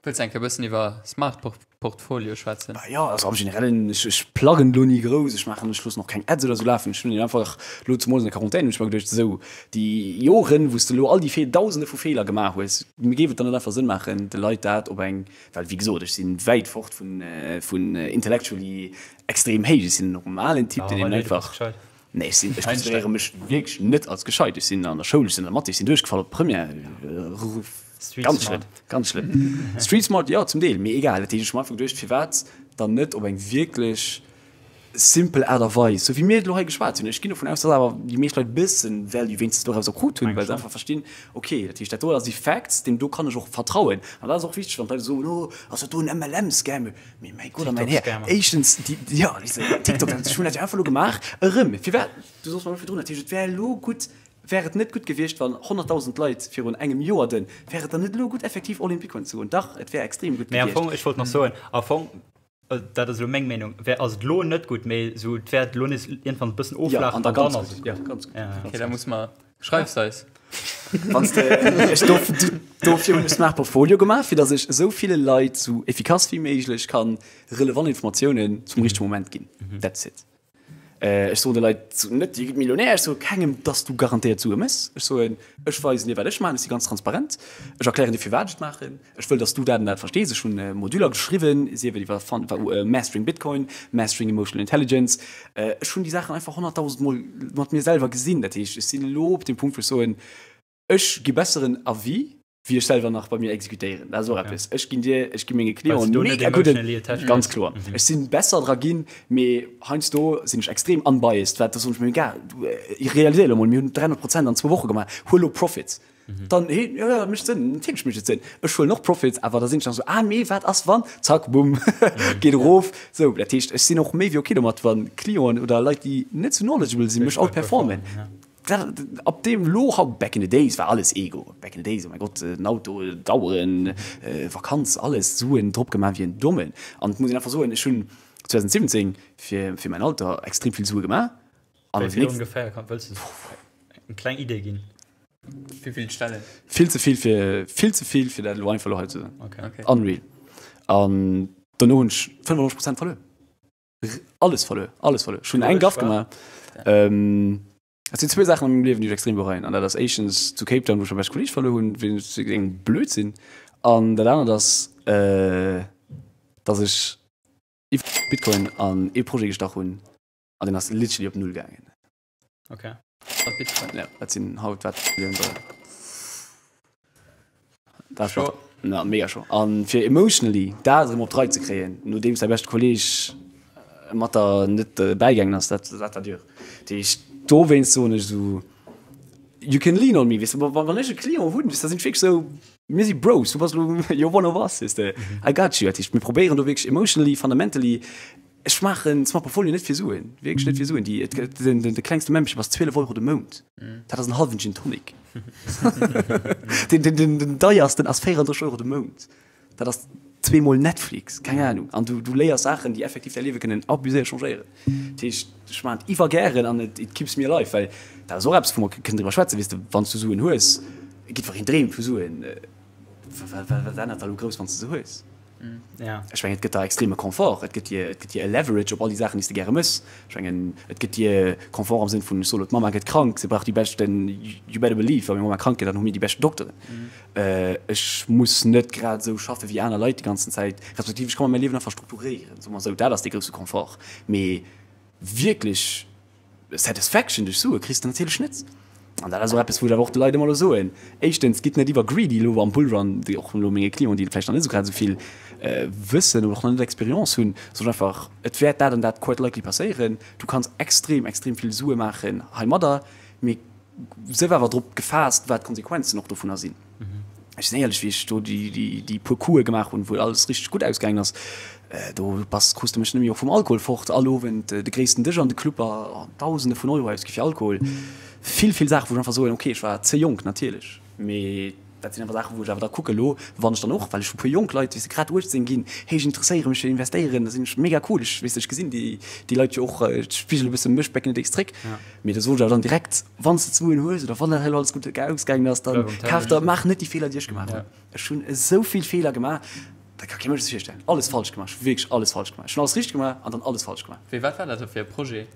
Wëlls de eng Kéier e bëssen iwwer Smart Portfolio schwätzen? Jo, also am Generellen, ech, ech pluggen elo ni grouss, ech maachen, ech loossen och keng Ads oder esou lafen. Ech hunn einfach elo zemools an der Quarantän hunn ech mer geduecht, esou déi Joren, wou s de elo all déi Fee, Dausende vu Feeler gemaach hues, géif et dann net einfach Sënn maachen, de Leit dat op eng Well wéi gesot, ech si wäit fort vun intellectually extrem héich. Ech sinn en normalen Typ, deen eben einfach. Nee, ech sinn, ech consideréiere mech wierklech net als gescheit. Ech sinn an der Schoul, ech sinn an der Mathé, ech sinn duerchgefall op d'Première. Ganz schlëmm, ganz schlëmm. Street smart, jo, zum Deel, mee egal. Dat heescht, ech hu mer einfach geduecht, firwat dann net op eng wierklech simpel Aart a Weis, sou wéi mir et elo hei geschwat hunn. Ech ginn dovun aus, dass awer déi meescht Leit e bëssen Value wéinstens dorauser krut hunn, well se einfach verstinn, okay, dat heescht, dat do ass déi Facts, deem do kann ech och vertrauen. An dat ass och wichteg, wann d'Leit soen, oh, ass dat do en MLM-Scam? Mee mäi Gott a mäin Här, éischtens, déi, jo, TikTok, ech hunn dat jo einfach elo gemaach, erëm, firwat, du soss mer elo virdrun, dat heescht, et wär elo gutt, wär et net gutt gewiescht, wann 100.000 Leit virun engem Joer den, wär et dann net elo gutt, effektiv all in Bitcoin ze goen? Dach, et wär extrem gutt gewiescht. Mee am Fong, ech wollt nach soen, am Fong, Dat ass elo meng Meenung, wär ass et elo net gutt, mee esou et wäert elo nees iergendwann e bëssen oflaachen an dann ass et gutt. Ok, da muss mer, schreifs eis. Wanns de, ech dof, dofir hunn ech Smart Portfolio gemaach, fir datt ech esou ville Leit esou efficace wéi méiglech kann relevant Informatiounen zum richtege Moment ginn. That's it. Ech soen de Leit net, Dir gitt Millionär. Ech soe kengem, dass du garantéiert Sue méchs. Ech soen, ech weisen dir, wat ech maachen. Ech si ganz transparent. Ech erklären dir, firwat ech et maachen. Ech wëll, dass du dat an dat verstees. Ech hunn Moduler geschriwwen, sief et iwwer Mastering Bitcoin, Mastering Emotional Intelligence. Ech hunn déi Saachen einfach honnertdausendmol mat mir selwer gesinn. Dat heescht, ech sinn elo op deem Punkt, wou ech soen, Ech gi besseren Avis, wéi ech selwer nach bei mir exekutéieren. Dat ass och eppes. Ech ginn dir, ech gi menge Clienten mega gudden, ganz kloer. Ech sinn besser dra ginn, mee heiansdo sinn ech extrem unbiased, wat da soen ech mir, egal, du realiséier elo mol, mir hunn 300 Prozent an zwou Woche gemaach, huel elo Profits. Dann, hee, jo, jo, dat mécht Sënn, natierlech mécht et Sënn. Ech huelen och Profits, awer da sinn ech nach esou, ah, mee wat ass wann, zack, bumm, geet erof. Sou, dat heescht, ech sinn och méi wéi ok domat, wa Clienten oder Leit, déi net sou knowledgeable sinn, mech outperformen. Dat, ab deem lo, haut, back in the days war alles Ego, back in the days, oh mäi Gott, den Auto, d'Aueren, Vakanz, alles, Suen drop gemaach wéi en Dommen. An et muss een einfach soen, ech hunn 2017 fir, fir mäin Alter extrem vill Sue gemaach. An Wéi vill ongeféier, kann, wëlls de? Eng kleng Idee ginn. Wéi vill Stellen? Vill ze vill fir, vill ze vill fir dat elo einfach elo hei ze soen. Okay. Okay. Unreal. An dono hunn ech 95 Prozent verluer. Alles verluer, alles verluer. Ech hunn eng Gaff gemaach. Ähm, et sinn zwee Saachen an mengem Liewen, déi ech extrem bereien. An dat ass éischtens zu Cape Town, wou ech mäi beschte Kolleeg verluer hunn, wéinst engem Blödsinn. An dat anert ass, äh, dass ech iwwer Bitcoin an ee Projet gestach hunn an deen ass literally op Null gaangen. Okay. Wat Bitcoin? Ja, dat sinn haut wat Millioun Dollar. Dat Scho. war na, mega scho. An fir emotionally dat erëm op d'Rei ze kréien, nodeems däi beschte Kolleeg mat der net bäigaangen ass, dat dat war dur. Dat heescht, dowéinst soen ech esou, you can lean on me, weess de, wa wann ech e Client hunn, weess de, da sinn ech wierklech esou, mir si Bros, du bass elo, you're one of us, weess de, I got you. Dat heescht, mir probéieren do wierklech emotionally, fundamentally Ech maachen Smart Portfolio net fir Suen, wierklech net fir Suen. Déi, et gëtt, den, den, de klengste Membership ass 12 Euro de Mount. Dat ass en hallwen Gin Tonic. Den, den, den, den deiersten ass 34 Euro de Mount. Dat ass zweemol Netflix, keng Ahnung. An du, du léiers Saachen, déi effektiv däi Liewe kënnen abuséiert changéieren. Dat heescht, ech maachen et iwwer gären an et, it keeps me alive, well dat ass och eppes, wou mer kënnen driwwer schwätzen, weess de, wann s du Suen hues, jiddwereen dreemt vu Suen, wat, wat, wat ännert da lo grouss, wann s de se hues? Ja. Ech mengen, et gëtt der extreme Confort, et gëtt dir, et gëtt dir e Leverage op all déi Saachen, déi s de gäre mëss. Ech mengen, et gëtt dir Confort am Sënn vun, ech soe lo, d'Mamma gëtt krank, se brauch déi beschten, you better believe, wa meng Mamma krank gëtt, dann hu mir déi beschten Dokteren. Ech muss net grad esou schaffe wéi aner Leit déi ganzen Zäit, respektiv ech ka mer mäi Liewen einfach strukturéieren, soe mer esou. Dat ass dee grousse Confort. Mee wierklech Satisfaction duerch Sue kriss de natierlech net. An dat ass och eppes, wou ech awer och de Leit ëmmer elo soen, Éischtens, gitt net iwwer greedy elo am Bullrun, wéi och elo menge Clienten, déi vläicht nach net esou grad esou vill wëssen oder och nach net Experience hunn, soen ech einfach, et wäert dat an dat quite likely passéieren. Du kanns extrem, extrem vill Sue maachen heimadder, mee sief awer drop gefaasst, wat d'Konsequenzen och dovunner sinn. Ech sinn éierlech, wéi ech do déi puer Coupe gemaach hunn, wou alles richteg gutt ausgaangen ass, do bass, krus de mech net méi och vum Alkohol fort. All Owend de gréissten Dësch an de Club a Dausende vun Euro ausgi fir Alkohol. Vill, vill Saachen, wou ech einfach soen, okay, ech war ze jonk natierlech, mee dat sinn einfach Saachen, wou ech awer da kucke lo, wann ech dann och, well ech hu puer jonk Leit, weess de, grad 18 ginn, hey, ech interesséiere mech fir Investéieren, da sinn ech mega cool, ech, weess de, ech gesinn déi Leit jo och, ech spigele e bësse mech back in the days zréck. Mee da soen ech awer dann direkt, wann s de d'Suen hues oder wann dat hei elo alles gutt ausgaangen ass, dann kaf der, maach net déi Feeler, déi ech gemaach hunn. Ech hunn esou vill Feeler gemaach, dat ka kee Mënsch sech virstellen. Alles falsch gemaach, ech hu wierklech alles falsch gemaach. Ech hunn alles richteg gemaach an dann alles falsch gemaach. Wéi, wat war dat da fir e Projet?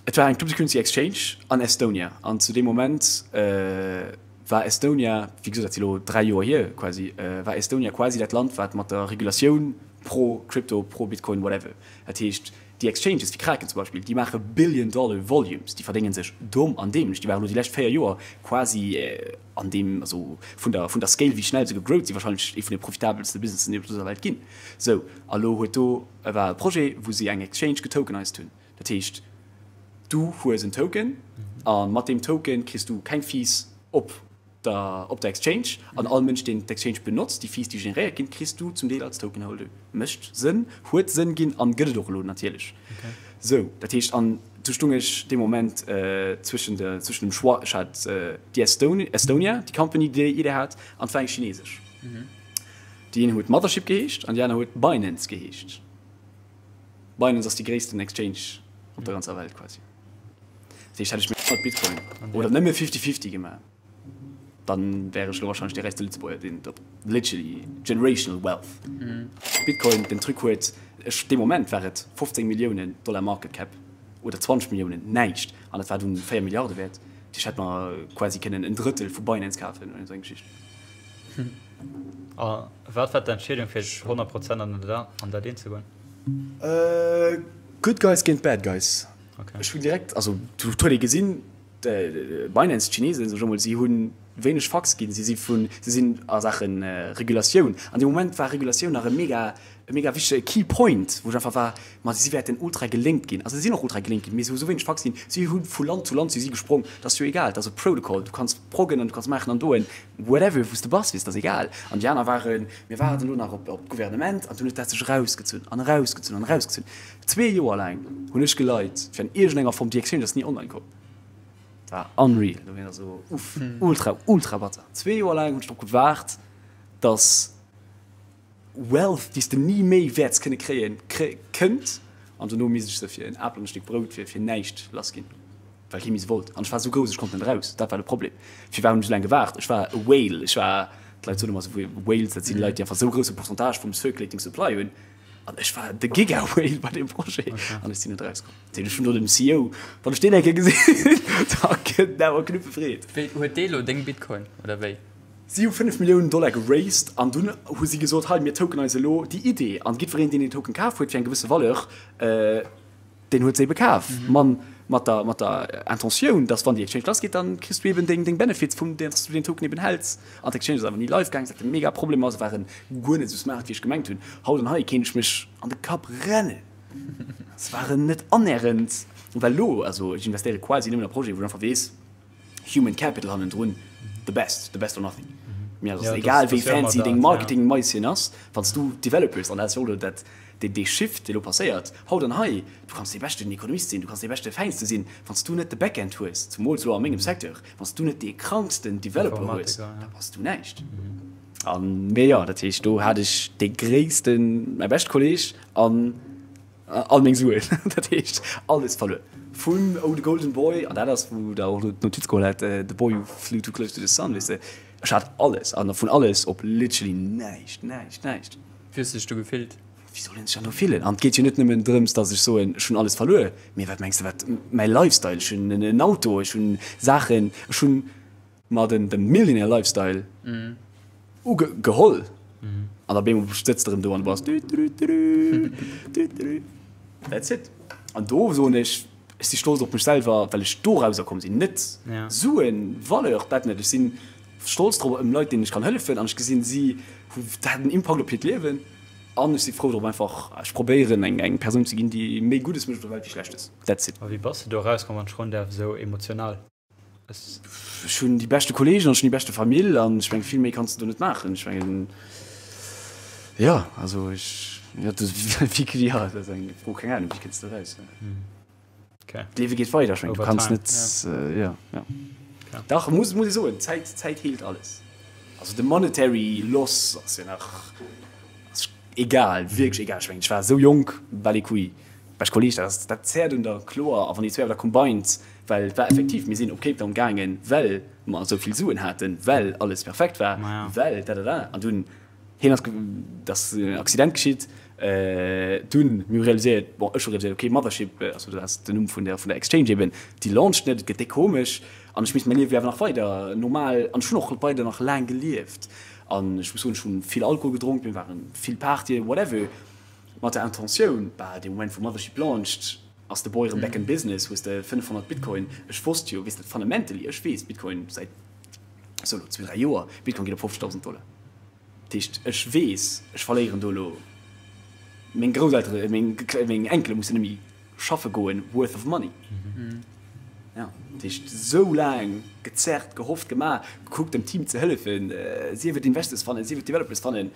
Et war eng Cryptocurrency Exchange an Estonia an zu deem Moment war Estonia, wéi gesot, dat si elo 3 Joer hier quasi, war Estonia quasi dat Land, wat mat der Regulatioun pro Crypto, pro Bitcoin, whatever, dat heescht, Déi Exchanges wéi Kraken zum Beispill, déi maache Billion Dollar Volumes, déi verdénge sech domm an dämlech. Déi waren elo déi lescht 4 Joer quasi an deem, also vun der, vun der Scale wéi schnell se gegrowt sinn, wahrscheinlech ee vun de profitabelste Businessen déi op dëser Welt ginn. Sou, a lo huet do, war e Projet wou si eng Exchange getokenized hunn. Dat heescht, du hues en Token a mat deem Token kriss du keng Fees op der op der Exchange an all Mënsch deen d'Exchange benotzt, déi Fees déi generéiert ginn, kriss du zum Deel als Token Holder. Mécht Sënn, huet Sënn ginn an gëtt et och elo natierlech. Sou, dat heescht an du stung ech dee Moment zwëschen de zwëschen dem Choix, ech hat déi Estonia, Estonia, déi Company déi Idee hat an et war eng chinesesch. Déi een huet Mothership geheescht an déi aner huet Binance geheescht. Binance ass déi gréissten Exchange op der ganzer Welt quasi. Dat heescht, hätt ech méi mat Bitcoin oder nëmme Fifty-Fifty gemaach, dann wär ech elo wahrscheinlech dee räichste Lëtzebuerger, deen et op literally generational wealth. Bitcoin, den Truc huet, ech, dee Moment war et 15 Milliounen Dollar Market Cap oder 20 Milliounen, näischt, an et war dunn 4 Milliarde wäert. Dat heescht, hätt mer quasi kënnen en Drëttel vu Binance kafen oder esou eng Geschicht. A wat war d'Entscheedung fir 100 Prozent an dat eent ze goen? Good guys géint bad guys. Okay. Ech hunn direkt, also do huet ee gesinn, Binance, d'Chinesen, sag ech emol, si hu wéineg Fucks ginn. Si si vun, si sinn a Saache Regulatioun. An deem Moment war Regulatioun nach e mega, e mega wichtege Key Point, wou ech einfach war, ma si wäerten ultra gelénkt ginn. Also si sinn och ultra gelénkt ginn, mee si hu sou wéineg Fucks ginn. Si hu vu Land zu Land si si gesprong. Dat ass jo egal, dat ass e Protocol, du kanns proggen an du kanns maachen an doen, whatever, wou s de bass, weess, dat ass egal. An déi aner waren, mir waarden elo nach op d'Gouvernement. An dunn huet dat sech erausgezunn an erausgezunn an erausgezunn. Zwee Joer laang hunn ech geleit fir an iergendenger Form, déi Exchange ass ni online komm. Dat war unreal, do war esou uff, ultra, ultra batter. Zwee Joer laang hunn ech drop gewaart, dass Wealth, déi s de ni méi wäerts kënne kréien, kënnt an dono misst ech se fir en Apel an e Stéck Brout fir fir näischt lass ginn. Well kee méi se wollt. An ech war esou grouss, ech konnt net eraus. Dat war de Problem. Firwat hunn ech esou laang gewaart? Ech war e Whale. Ech war, d'Leit soen ëmmer esou, Whales, dat sinn Leit, déi einfach esou grousse Pourcentage vum Circulating Supply hunn. An ech war de Giga-Whale bei deem Projet. An ech sinn net erauskomm. Dat heescht, ech hunn do dem CEO, wann ech deen eng Kéier gesinn, da kënnt en awer Knuppe Freed. Wéi, huet dee lo deng Bitcoin, oder wéi? Si hu 5 Milliounen Dollar geraced an dunn hu si gesot, hei, mir tokenise lo déi Idee. An jiddwereen, deen deen Token kaf huet fir eng gewësse Valeur, Deen huet se ebe kaf, man mat der, mat der Intentioun, dass wann déi Exchange lass geet, dann kriss du eben deng, deng Benefits vum, dass du deen Token eben häls. An d'Exchange ass awer ni live gaang, wat e mega Problem ass, waren guer net esou smart wéi ech gemengt hunn. Haut an hei kéint ech mech an de Kapp rennen, se waren net annähernd, well elo, also ech investéiere quasi nëmmen a Projeten, wou ech einfach weess, Human Capital hannendrun, the best, the best or nothing. Mir ass egal wéi fancy deng Marketing-Maisien ass, wann s du Developers, an dat ass jo och elo dat, dee Shift dee lo passéiert, haut an hei, du kanns dee beschten Ekonomist sinn, du kanns dee beschte Fäinste sinn, wann s du net de Backend hues, zumools elo a mengem Secteur, wann s du net dee kranksten Developer hues, da bass du näischt. An, mee jo, dat heescht, do hat ech dee gréissten, mäi beschte Kolleg an All meng Suen, dat heescht alles verluer. Vun Oh the Golden Boy, an dat ass wou der och d'Notiz geholl hat, The Boy Who Flew Too Close to the Sun, weess de, ech hat alles an vun alles op literally näischt, näischt, näischt. Wéi hues de dech do gefillt? Wéi soll een sech dann do fillen? An et geet jo net nëmmen drëms, datt ech soen, ech hunn alles verluer, mee wat mengs de wat mäi Lifestyle, ech hunn en Auto, ech hunn Saachen, ech hunn mer den de Millionaire Lifestyle ugeholl an op eemol sëtzt de erëm do an du bass düdüdüdü, that's it. An do soen ech, ech si stolz op mech selwer, well ech do rauserkomm sinn. Net Suen, Valeur, dat net. Ech si stolz drop ëm Leit, deenen ech kann hëllefen an ech gesinn, si hu dat hat en Impakt op hiert Liewen an ech si frou drop einfach, ech probéieren eng eng Persoun ze ginn, déi méi Guddes mécht op der Welt wéi Schlechtes. That's it. A wéi bass de do erauskomm, wann ech froen däerf, esou emotional? Ech hunn déi beschte Kolleegen an ech hunn déi beschte Famill an ech mengen, vill méi kanns de do net maachen. Ech mengen, jo, also ech, jo, dat wéi, jo, dat ass eng Fro, keng Ahnung, wéi kënns de do raus? D'Liewe geet weider, ech mengen, du kanns net, jo, jo. Dach, muss, muss ech soen, d'Zäit, d'Zäit heelt alles. Also de monetary loss ass jo nach, ass egal, wierklech egal. Ech mengen, ech war esou jonk, Balekui. Bescht Kolleg, dat ass, dat zerrt un der, kloer. A wann déi zwéi awer da combined, well et war effektiv, mir sinn op Cape Town gaangen, well mer esou vill Suen haten, well alles perfekt war, well dadada. An dunn, hien ass, et ass en Accident geschitt, dunn, mir hu realiséiert, bon, ech hu realiséiert, okay, Mothership, also dat ass den Numm vun der, vun der Exchange eben, déi launcht net, et gëtt déck komesch an ech misst mäi Liewe jo awer nach weider normal, an ech hunn och weider nach laang gelieft an ech muss soen, ech hu vill Alkohol gedronk, mir waren vill Partyen, whatever. Mat der Intentioun, bah, dee Moment wou Mothership launcht, ass de Boy erëm back in business, hues de 500 Bitcoin. Ech wosst jo, weess de, fundamentally, ech weess, Bitcoin säit sou elo zwee, dräi Joer, Bitcoin geet op 50.000 Dollar. Dat heescht, ech weess, ech verléieren do elo, meng Grousseltere, meng, meng Enkele mussen net méi schaffe goen, worth of money. Ja, dat heescht, sou laang gezerrt, gehofft, gemaach, gekuckt dem Team ze hëllefen, sief et Investors fannen, sief et Developers fannen,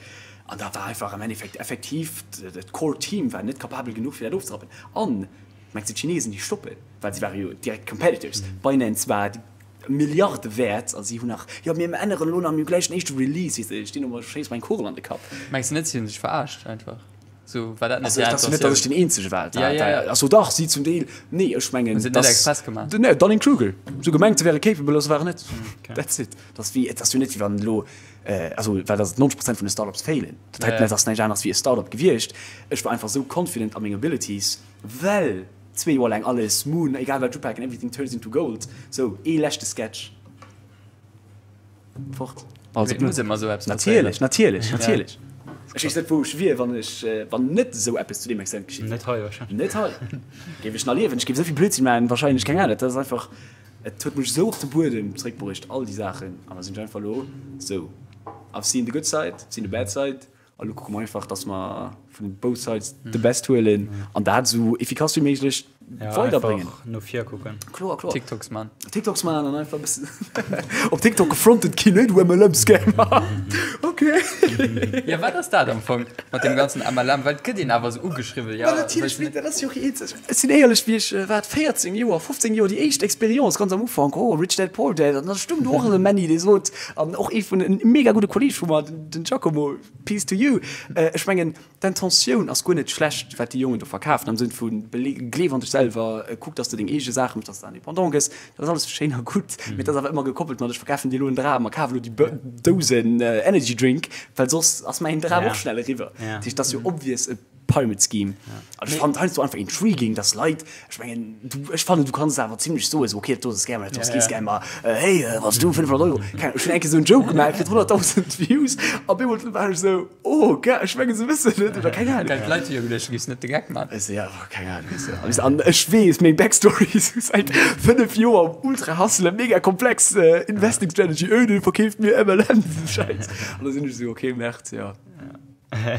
an da war einfach am Endeffekt effektiv dat Core Team war net capabel genuch fir dat ofzerappen. An mengs de d'Chinesen déi stoppen, well si ware jo direkt Competitors, Binance war Milliarde wäert a si hunn nach, jo mir änneren elo nach, mir hu gläich den éischte Release, weess de, ech stinn do, schéiss mer eng Kugel an de Kapp. Mengs de net si hunn sech verarscht einfach? So, war dat net also, das net, dass ech den eenzege war. Ja, ja, ja. Also dach si zum Deel nee ech mengen das, net express gemacht. Nee, Dunning Kruger so gemengt ze wäre capable ass war net. Okay. That's it. Das wie et ass jo net wéi wann lo äh, also well das 90 Prozent vun de Startups failen. Dat ja, ja. ass näischt aneres wéi e Startup gewiescht. Ech war einfach sou confident a meng Abilities, well zwee Joer laang alles Moon, egal wat ech upaken, everything turns into gold. Sou ee leschte Sketch. Fort. Also, muss ëmmer sou eppes natierlech, natierlech, natierlech. Ech weess net wou ech wier, wann ech wann net esou eppes zu deem Extent geschitt wier. Net hei wahrscheinlech. Net hei. Géif ech nach liewen, ech géif esou vill Blödsinn maachen wahrscheinlech, keng Ahnung. Dat ass einfach, et huet mech esou op de Buedem zeréckbruecht, all déi Saachen. An da sinn ech einfach elo esou, I've seen the good side, seen the bad side. A lo kucke mer einfach, dass mer vun both sides the best huelen an dat esou efficace wéi méiglech weiderbréngen. Einfach no vir kucken. Kloer, kloer. TikToks man. TikToks man an einfach e bëssen op TikTok gefrontet ginn, hey du MLM-Scammer. Okay. Ja, wat ass dat am Fong mat deem ganzen MLM? Well et gëtt een awer esou ugeschriwwen, ja. Ma natierlech, mee dat ass jo och eenzeg. Ech sinn éierlech, wéi ech, wat, 14 Joer, 15 Joer, déi éischt Experience ganz am Ufank, oh, Rich Dad Poor Dad, an da stung do och esou e Männi, dee sot, an och ee vun, en mega gudde Kolleeg vu mer, den Giacomo, peace to you, ech mengen, D'Intentioun ass guer net schlecht, wat déi Jongen do verkafen, am Sënn vu gleef an dech selwer, kuck, dass de deng eege Saache méchs, dass de indépendant gëss. Dat ass alles schéin a gutt, mee et ass awer ëmmer gekoppelt mat ech verkafen dir elo en Dram a kaf elo déi Dousen Energy Drink, well soss ass mäin Dram och schnell eriwwer. Dat heescht, et ass jo obvious e Pyramid Scheme. An ech fannen et heiansdo einfach intriguing, dass Leit, ech mengen, du, ech fannen, du kanns et awer zimlech soen, esou, okay, dat do ass e Scam, dat do ass kee Scam, ma hey, wann s du 500 Euro, keng Ahnung, ech hunn eng Kéier esou en Joke gemaach, kritt 100.000 Views a op eemol war ech esou, Oh, ge, ech mengen se wëssen net oder keng Ahnung. Well d'Leit hu jo geduecht, du giffs net de Geck man. Ech so, ja, keng Ahnung, weess de. An, an ech weess, meng Backstory is sou säit 5 Joer um ultra hustlen, mega komplex äh, Investing Strategy, öh, dee verkeeft mir MLM, desen Schäiss. An da sinn ech sou, okay, Merde, ja.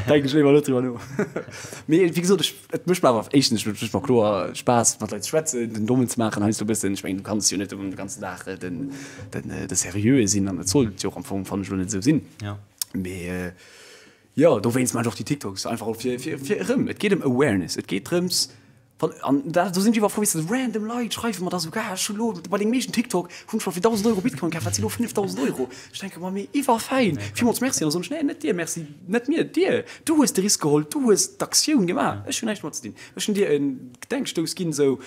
Denken ech léiwer net driwwer no. Mee wéi gesot, ech, et mécht mer awer éischtens, et mécht mer kloer Spaass, mat Leit ze schwätzen, den Dommen ze maachen heiansdo e bëssen. Ech mengen, du kanns jo net de ganzen Dag den, den, de Seriöe sinn an et sollt jo och am Fong, fannen ech, elo net esou sinn. Ja. Mee jo, dowéinst maachen ech och déi TikToks, einfach och fir, fir, fir erëm, et geet ëm Awareness, et geet drëms, wann, an da, do sinn ech iwwer frou, weess de, random Leit schreiwe mer da sougar, ech hu lo bei dengem éischten TikTok hunn ech mer fir 1.000 Euro Bitcoin kaf, wat si lo 5.000 Euro? Ech denke mer, mee iwwerfäin, villmools Merci, an da soen ech, nee, net dir Merci, net mir, dir, du hues de Risk geholl, du hues d'Aktioun gemaach, ech hunn näischt domat ze dinn, ech hunn dir e Gedenkstouss ginn, esou,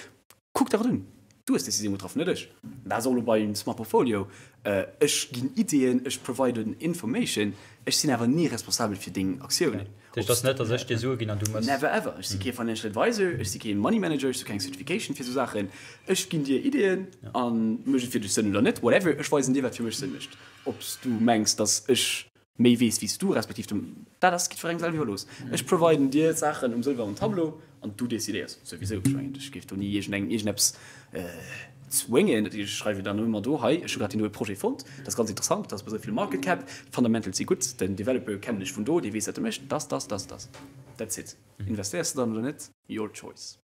Kuck der et un. Du hues d'Decisioun getraff, net ech. Dat ass och elo beim Smart Portfolio. Ech ginn Ideeën, ech providen Information, ech sinn awer ni responsabel fir deng Aktiounen. Dat heescht, et ass net, datt ech dir Sue ginn an du mëss. Never ever. Ech si kee Financial Advisor, ech si kee Money Manager, ech hu keng Certification fir esou Saachen. Ech ginn dir Ideeën a mécht et fir dech Sënn oder net, whatever. Ech weisen dir, wat fir mech Sënn mécht. Ob s du mengs, datt ech méi weess wéi s du, respektiv du, dat ass jiddwerengem selwer iwwerlooss. Ech providen dir d'Saachen um sëlwernen Tableau an du decidéiers souwisou. Ech mengen, ech géif do ni iergendengem iergendeppes zwéngen. Dat heescht, ech schreiwe dann ëmmer do, hei, ech hu grad deen doe Projet fonnt, dat ass ganz interessant, dat ass bei esou vill Market Cap, d'Fundamentals si gutt, den Developer kennen ech vun do, dee weess wat e mécht, dass, dass, dass, dass. That's it. Investéiers de dann oder net? Your choice.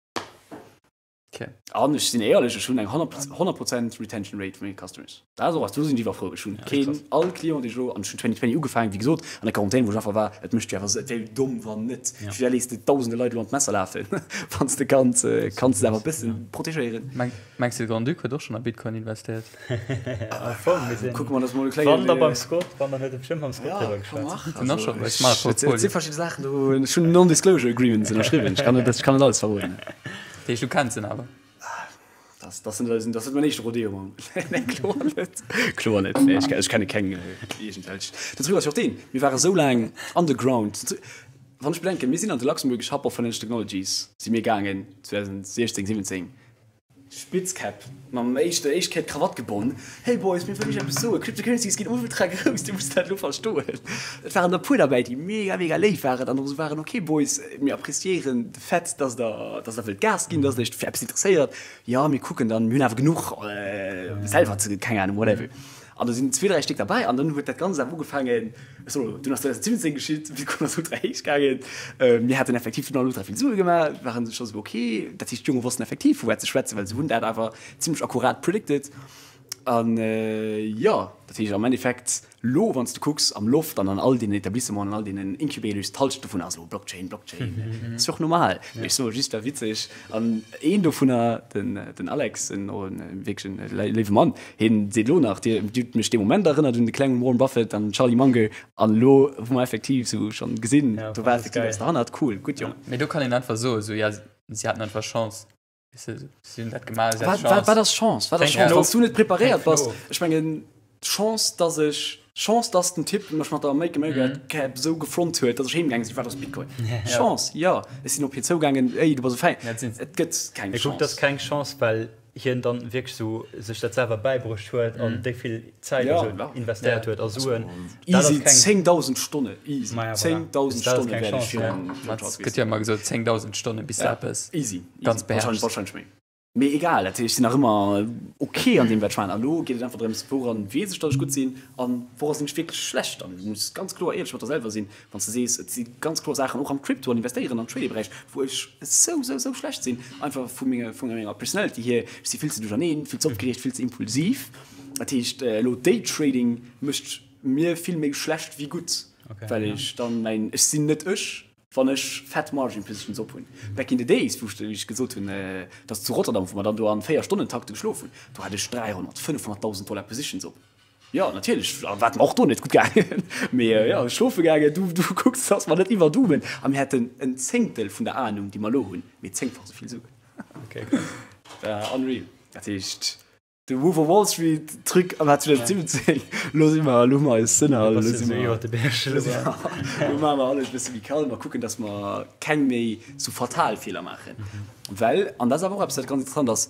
Okay. An ech sinn éierlech, ech hunn eng 100 Prozent Retention Rate vu menge Customers. Dat ass och eppes, do sinn ech iwwerfrou. Ech hunn keen, all Client, dee ech elo, an ech hunn 2020 ugefaangen, wéi gesot, an der Quarantän, wou ech einfach war, et mécht jo awer, et wär jo domm, wann net. Ech da léisst de dausende Leit elo an d'Messer lafen, wann s de kanns, kanns de se awer e bëssen protegéieren. Mengs de, de Grand-Duc huet och schonn a Bitcoin investéiert? Kucke mer, dass mer e klengen. Wann da beim Scott, wann dann huet e bestëmmt mam Scott driwwer geschwat. Den ass scho bei Smart Portfolio. Et si verschidde Saachen do, ech hunn Non-Disclosure Agreements ënnerschriwwen, ech kann net, ech kann net alles verroden. Dat heescht, du kenns en awer? Das, das sind, das sind mein éischte Rodeo mam. Nee, kloer net. Kloer net. Nee, ech, ech kenne keng iergendwelch. Den Truc ass jo och deen, mir ware sou laang underground. Wann ech bedenken, mir sinn an de Luxembourgish Hub of Financial Technologies si mir gaangen 2016, 17. Spitzkäpp, mam éischte éischt Kéier d'Krawatt gebonn, Hey Boys, mir wëllen iech eppes soen, Cryptocurrencies ginn ultra grouss, dir musst dat elo verstoen. Et waren der e puer derbäi, déi mega mega léif waren an och esou waren, Ok Boys, mir appreciéieren de Fait, dass der dass der wëllt Gas ginn, dass der iech fir eppes interesséiert, jo mir kucken dann, mir hunn awer genuch selwer ze, keng Ahnung, whatever. An do sinn zwee, dräi Stéck derbäi an dann huet dat Ganzt awer ugefaangen, ech soen elo, dunn ass 2017 geschitt, Bitcoin ass ultra héich gaangen, mir haten effektiv dunn all ultra vill Sue gemaach, waren scho sou ok, dat heescht d'Jonge wossten effektiv vu wat se schwätzen, well se hunn dat awer zimlech akkurat predicted. An jo, dat heescht am Endeffekt elo wann s de kucks am Loft an an all deenen Etablissementen, an all deenen Incubators, d'Halschent dovun ass elo Blockchain, Blockchain, ass jo och normal, mee ech soe just, war witzeg. An een dovunner, den Alex, en och en wierklech en léiwe Mann, hien seet elo nach, Dir hutt mech dee Moment erënnert un de klengen Warren Buffett an den Charlie Munger. An elo hu mer effektiv esou schonn gesinn, do war effektiv eppes derhannert. Cool, gutt Jong. Mee do kann een einfach soen, esou, ja, si haten einfach Chance. Weess de, si hunn dat gemaach, si haten Chance. Wat ass Chance? Wat ass Chance, wann s du net preparéiert bass? Ech mengen, Chance, dass ech, Chance, dass den Typ mech mat der Make America Cap esou gefront huet, dass ech heem gaangen sinn, wat ass Bitcoin? Chance, jo, ech sinn op hien zougaangen, ey, du bass e Fäin. Et gëtt keng Chance. Kuck, et ass keng Chance, well hien dann wierklech esou sech dat selwer bäibruecht huet an déi vill Zäit a sou investéiert huet a Suen. Easy 10.000 Stonne, easy 10.000 Stonne wäert ech virun Et gëtt jo ëmmer gesot, 10.000 Stonne bis de eppes ganz beherrschs. Wahrscheinlech méi. Mee egal, dat heescht, ech sinn nach ëmmer ok an deem wat ech maachen. An elo geet et einfach drëms, wouran weess ech, datt ech gutt sinn an woura sinn ech wierklech schlecht. An du muss ganz kloer éierlech mat der selwer sinn, wann s de sees, et si ganz kloer Saachen och am Crypto an Investéieren am Trading-Beräich, wou ech esou, esou, esou schlecht sinn, einfach vu menger, vu menger Personality hier. Ech si vill ze duercherneen, vill ze opgereegt, vill ze impulsiv. Dat heescht, elo Daytrading mécht mir vill méi schlecht wéi gutt. Well ech dann mäin, ech sinn net ech, wann ech fett Margin Positions op hunn. Back in the days, wou ech gesot hunn, dass zu Rotterdam, wou mer dann do an 4 Stonnen Takte geschlof hunn, do hat ech 300, 500.000 Dollar Positions op. Jo, natierlech war et mer och do net gutt gaangen, mee jo, schlofe gaangen, du, du kucks, dass mer net iwwerdoomen. A mir hätten en Zéngtel vun der Anung, déi mer elo hunn, mee zéngfach esou vill Suen. Okay, krass. War unreal. Dat heescht, de Wolf of Wall Street Truc am Jahr 2017, elo si mer, elo hu mer eis Sënner, elo si mer, iwwer de Berg elo maache mer alles e bësse méi kalm a kucken, dass mer keng méi sou fatal Feeler maachen. Well, an dat ass awer och eppes, wat ganz interessant ass,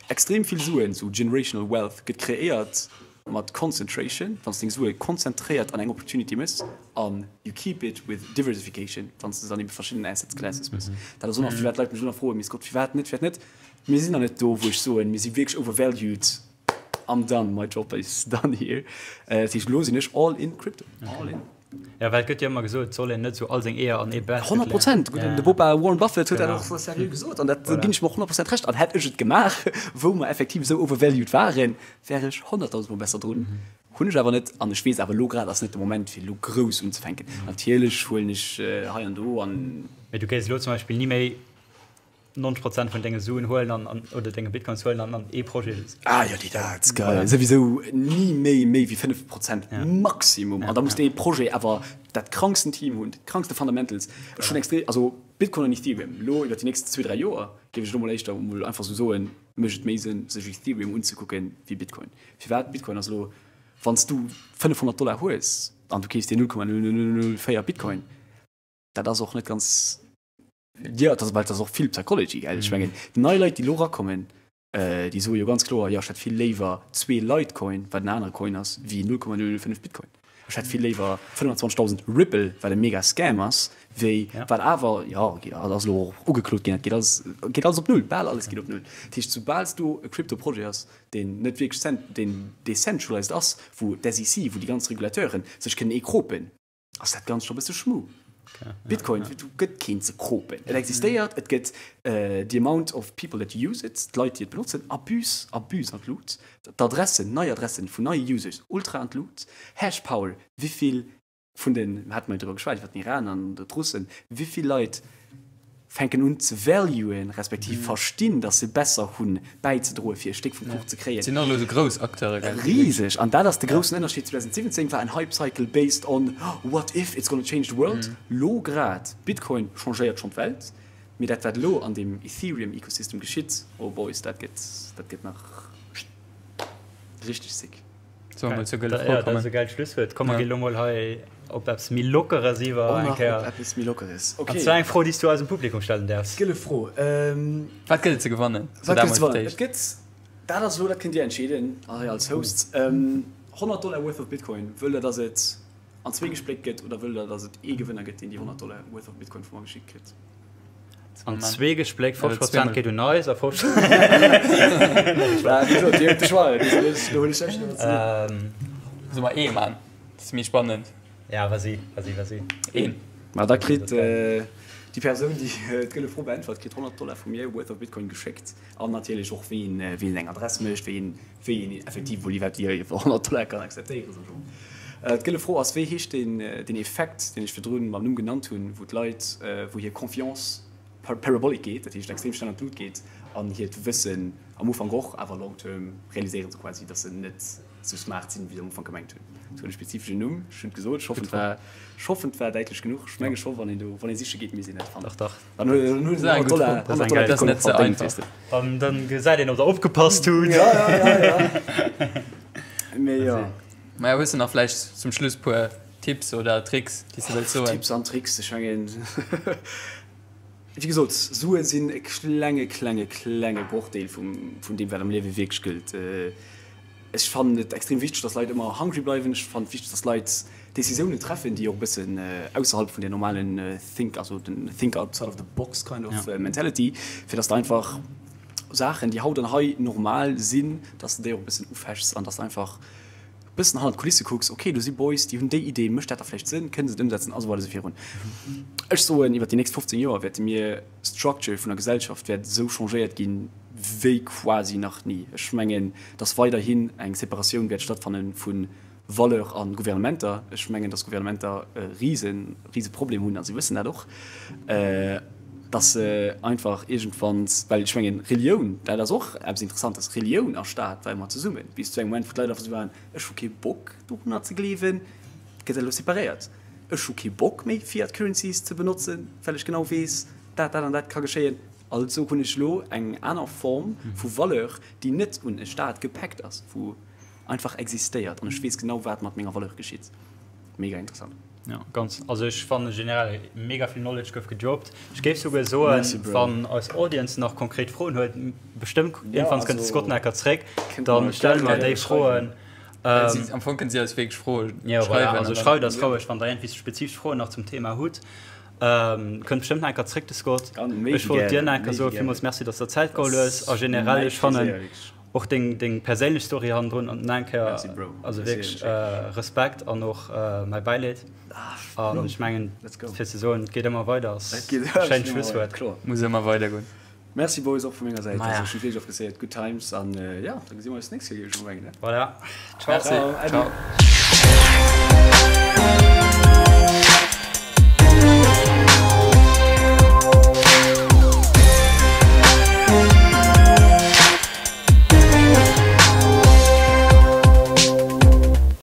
Extrem vill Suen, sou generational wealth, gëtt kreéiert mat Concentration, wann s deng Sue konzentréiert an eng Opportunity mëss an you keep it with diversification, wann s de se an ebe verschiddenen Assets classes mëss. Dat ass och nach firwat d'Leit mech ëmmer froen, Mee Scott, firwat net, firwat net? Mir sinn nach net do, wou ech soen, mir si wierklech overvalued, I'm done, my job is done here. Dat heescht, elo sinn ech all in crypto, all in. Ja, well et gëtt jo ëmmer gesot, et soll een net esou all seng Eeër an ee Basket leeën. 100 Prozent! De Bopa Warren Buffett huet dat och seriö gesot an dat ginn ech mer och 100 Prozent Recht. An hätt ech et gemaach, wou mer effektiv esou overvalued waren, wär ech 100.000 mol besser drun. Hunn ech awer net an ech weess awer elo grad ass net de Moment fir elo grouss unzefänken. Natierlech huelen ech hei an do an. Mee du kéints elo zum Beispill ni méi 90 Prozent vun denge Suen huelen an, an oder denge Bitcoins huelen an an ee Projet. Ah jo, déi dat geil. Souwisou ni méi méi wéi 5 Prozent Maximum. An da muss dee Projet awer dat kranksten Team hunn, dat krankste Fundamentals. Ech hunn extrem, also Bitcoin an Ethereum elo iwwer déi nächst zwee, dräi Joer géif ech elo mol éischter emol einfach sou soen, mécht et méi Sënn sech Ethereum unzekucken wéi Bitcoin. Firwat? Bitcoin ass elo, wann s du 500 Dollar hues an du keefs dir 0,0004 Bitcoin, dat ass och net ganz Jo, dat ass, well dat ass och vill Psychology, gell? Ech mengen, déi nei Leit, déi elo erakommen, déi soe jo ganz kloer, jo, ech hätt vill léiwer zwee Litecoin, wat en anere Coin ass, wéi 0,005 Bitcoin. Ech hätt vill léiwer 25.000 Ripple, wat e mega Scam ass, wéi, wat awer, jo, dat ass elo och ugeklot ginn, dat geet alles, geet alles op Null, bal alles geet op Null. Dat heescht, soubal s du e Crypto-Projet ass, deen net wierklech, deen decentralized ass, wou d'SEC, wou déi ganz Regulateuren sech kënnen ee kropen, ass dat Ganzt scho bësse schmu. Bitcoin, do gëtt keen ze kropen. Et existéiert, et gëtt the amount of people that use it, d'Leit, déi et benotzen, abus, abus an d'Lut. D'Adressen, nei Adressen vun neie Users, ultra an d'Lut. Hashpower, wéivill vun den, hate mer jo driwwer geschwat, iwwer den Iran an d'Russen, wéivill Leit fänken un ze valuen, respektiv verstinn, datt se besser hunn bäizedroen, fir e Stéck vum Kuch ze kréien. Et sinn och elo esou grouss Acteure, gell? Riseg! An dat ass de groussen Ënnerscheed, 2017 war en Hype Cycle based on what if it's gonna change the world. Lo grad, Bitcoin changéiert schonn d'Welt, mee dat wat elo an deem Ethereum Ecosystem geschitt, oh boys, dat gëtt, dat gëtt nach richteg sick. Solle mer mol zur gëlle Fro kommen? Dat ass e gäilt Schlusswuert. Komm, mer ginn elo mol hei op eppes méi Lockeres iwwer. Och nach op eppes méi Lockeres, ok. An zwar eng Fro, déi s du eisem Publikum stellen däerfs. Gëlle Fro. Wat gëtt et ze gewannen? Wat gëtt et ze gewannen? Et gëtt, dat ass elo, dat kënnt Dir entscheeden hei als Hosts, 100 Dollar worth of Bitcoin. Wëllt Der, dass et an zwee gespléckt gëtt oder wëllt Der, dass et ee Gewënner gëtt, deen déi 100 Dollar worth of Bitcoin vu mer geschickt kritt? An zwee gespléckt, 50 Prozent geet un eis a 50. Solle mer ee man? Dat ass méi spannend. Ja, vas-y, vas-y, vas-y. Een. Ma da kritt déi Persoun, déi d'gëlle Fro beäntwert, kritt 100 Dollar vu mir worth of Bitcoin geschéckt. An natierlech och wéi een eng Adress mécht, wéi een wéi een effektiv wuel iwwerhaapt déi 100 Dollar kann akzeptéieren. Sou genre. D'gëlle Fro ass, wéi heescht deen, deen Effekt, deen ech virdrun mam Numm genannt hunn, wou d'Leit, wou hir Confiance parabolic geet, dat heescht extrem schnell an d'Lut geet, an hiert Wëssen am Ufank och, awer long term realiséiere se quasi, datt se net sou smart sinn, wéi se am Ufank gemengt hunn. Et huet e spezifeschen Numm, ech hunn et gesot, ech hoffen et war, ech hoffen et war däitlech genuch. Ech menge scho, wann een do, wann ee siche geet, misst een et fannen. Dach, dach. Dann huet en 100 Dollar, 100 Dollar Bitcoin och verdéngt, weess de. Dann, dann gesäit een, ob der opgepasst hutt. Ja, ja, ja, ja. Mee jo. Maja, hues de nach vläicht zum Schluss puer Tipps oder Tricks, déi s de wëlls soen? Tipps an Tricks, ech mengen, wéi gesot, Sue sinn e klenge, klenge, klenge Brochdeel vum, vun deem, wat am Liewe wierklech gëllt. Ech fannen et extrem wichteg, dass Leit ëmmer hungry bleiwen. Ech fannen et wichteg, dass Leit Decisiounen treffen, déi och e bëssen ausserhalb vun der normalen think, also den think outside of the box kind of mentality, fir dass de einfach Saachen, déi haut an hei normal sinn, dass de déi och e bëssen ufechs an dass de einfach e bëssen hannert d'Kulisse kucks, okay, do si Boys, déi hunn déi Idee, mécht dat da vläicht Sënn, kënne se et ëmsetzen a sou weider esou virun. Ech soen, iwwer déi nächst 15 Joer wäerte mir D'Structure vun der Gesellschaft wäert esou changéiert ginn, wéi quasi nach ni. Ech mengen, dass weiderhin eng Separatioun wäert stattfanne vu. Valeur a Gouvernementer. Ech mengen, datt Gouvernementer e rise, rise Problem hunn, a si wëssen dat och, datt se einfach iergendwann, well ech mengen, Relioun, dat ass och eppes Interessantes, Relioun a Staat war ëmmer zesummen, bis zu engem Moment, wou d'Leit einfach esou waren, ech hu kee Bock dorunner ze gleewen, gëtt dat elo separéiert. Ech hu kee Bock méi Fiat Currencies ze benotzen, well ech genau weess, dat, dat an dat ka geschéien. Also hunn ech elo eng aner Form vu Valeur, déi net un e Staat gepäckt ass, wou einfach existéiert an ech weess genau wat mat menger Valeur geschitt. Mega interessant. Jo, ganz. Also ech fanne generell mega vill Knowledge gouf gedroppt. Ech géif souguer soen, wann eis Audience nach konkret Froen huet, bestëmmt iergendwanns kënnt de Scott nach enker zréck, da stelle mer déi Froen. Am Fong kënne si eis wierklech Froe schreiwen. Also schreift eis roueg, wann der iergendwéi spezifesch Froen nach zum Thema hutt. Kënnt bestëmmt nach enker zréck, de Scott. Ech wollt dir nach enker soen, villmools Merci, dass der Zäit geholl hues a generell, ech fannen, Och deng deng perséinlech Story hannendrun an nach eng Kéier also wierklech Respekt an och mäi Bäileed. An ech mengen fir ze soen, et geet ëmmer weider ass e schéint Schlusswuert. Muss ëmmer weider goen. Merci boys och vu menger Säit. Also ech hunn wierklech appréciéiert. Good times an jo, da gesi mer eis d'nächst Kéier géif ech mol mengen. Voilà. Ciao. Merci. Ciao.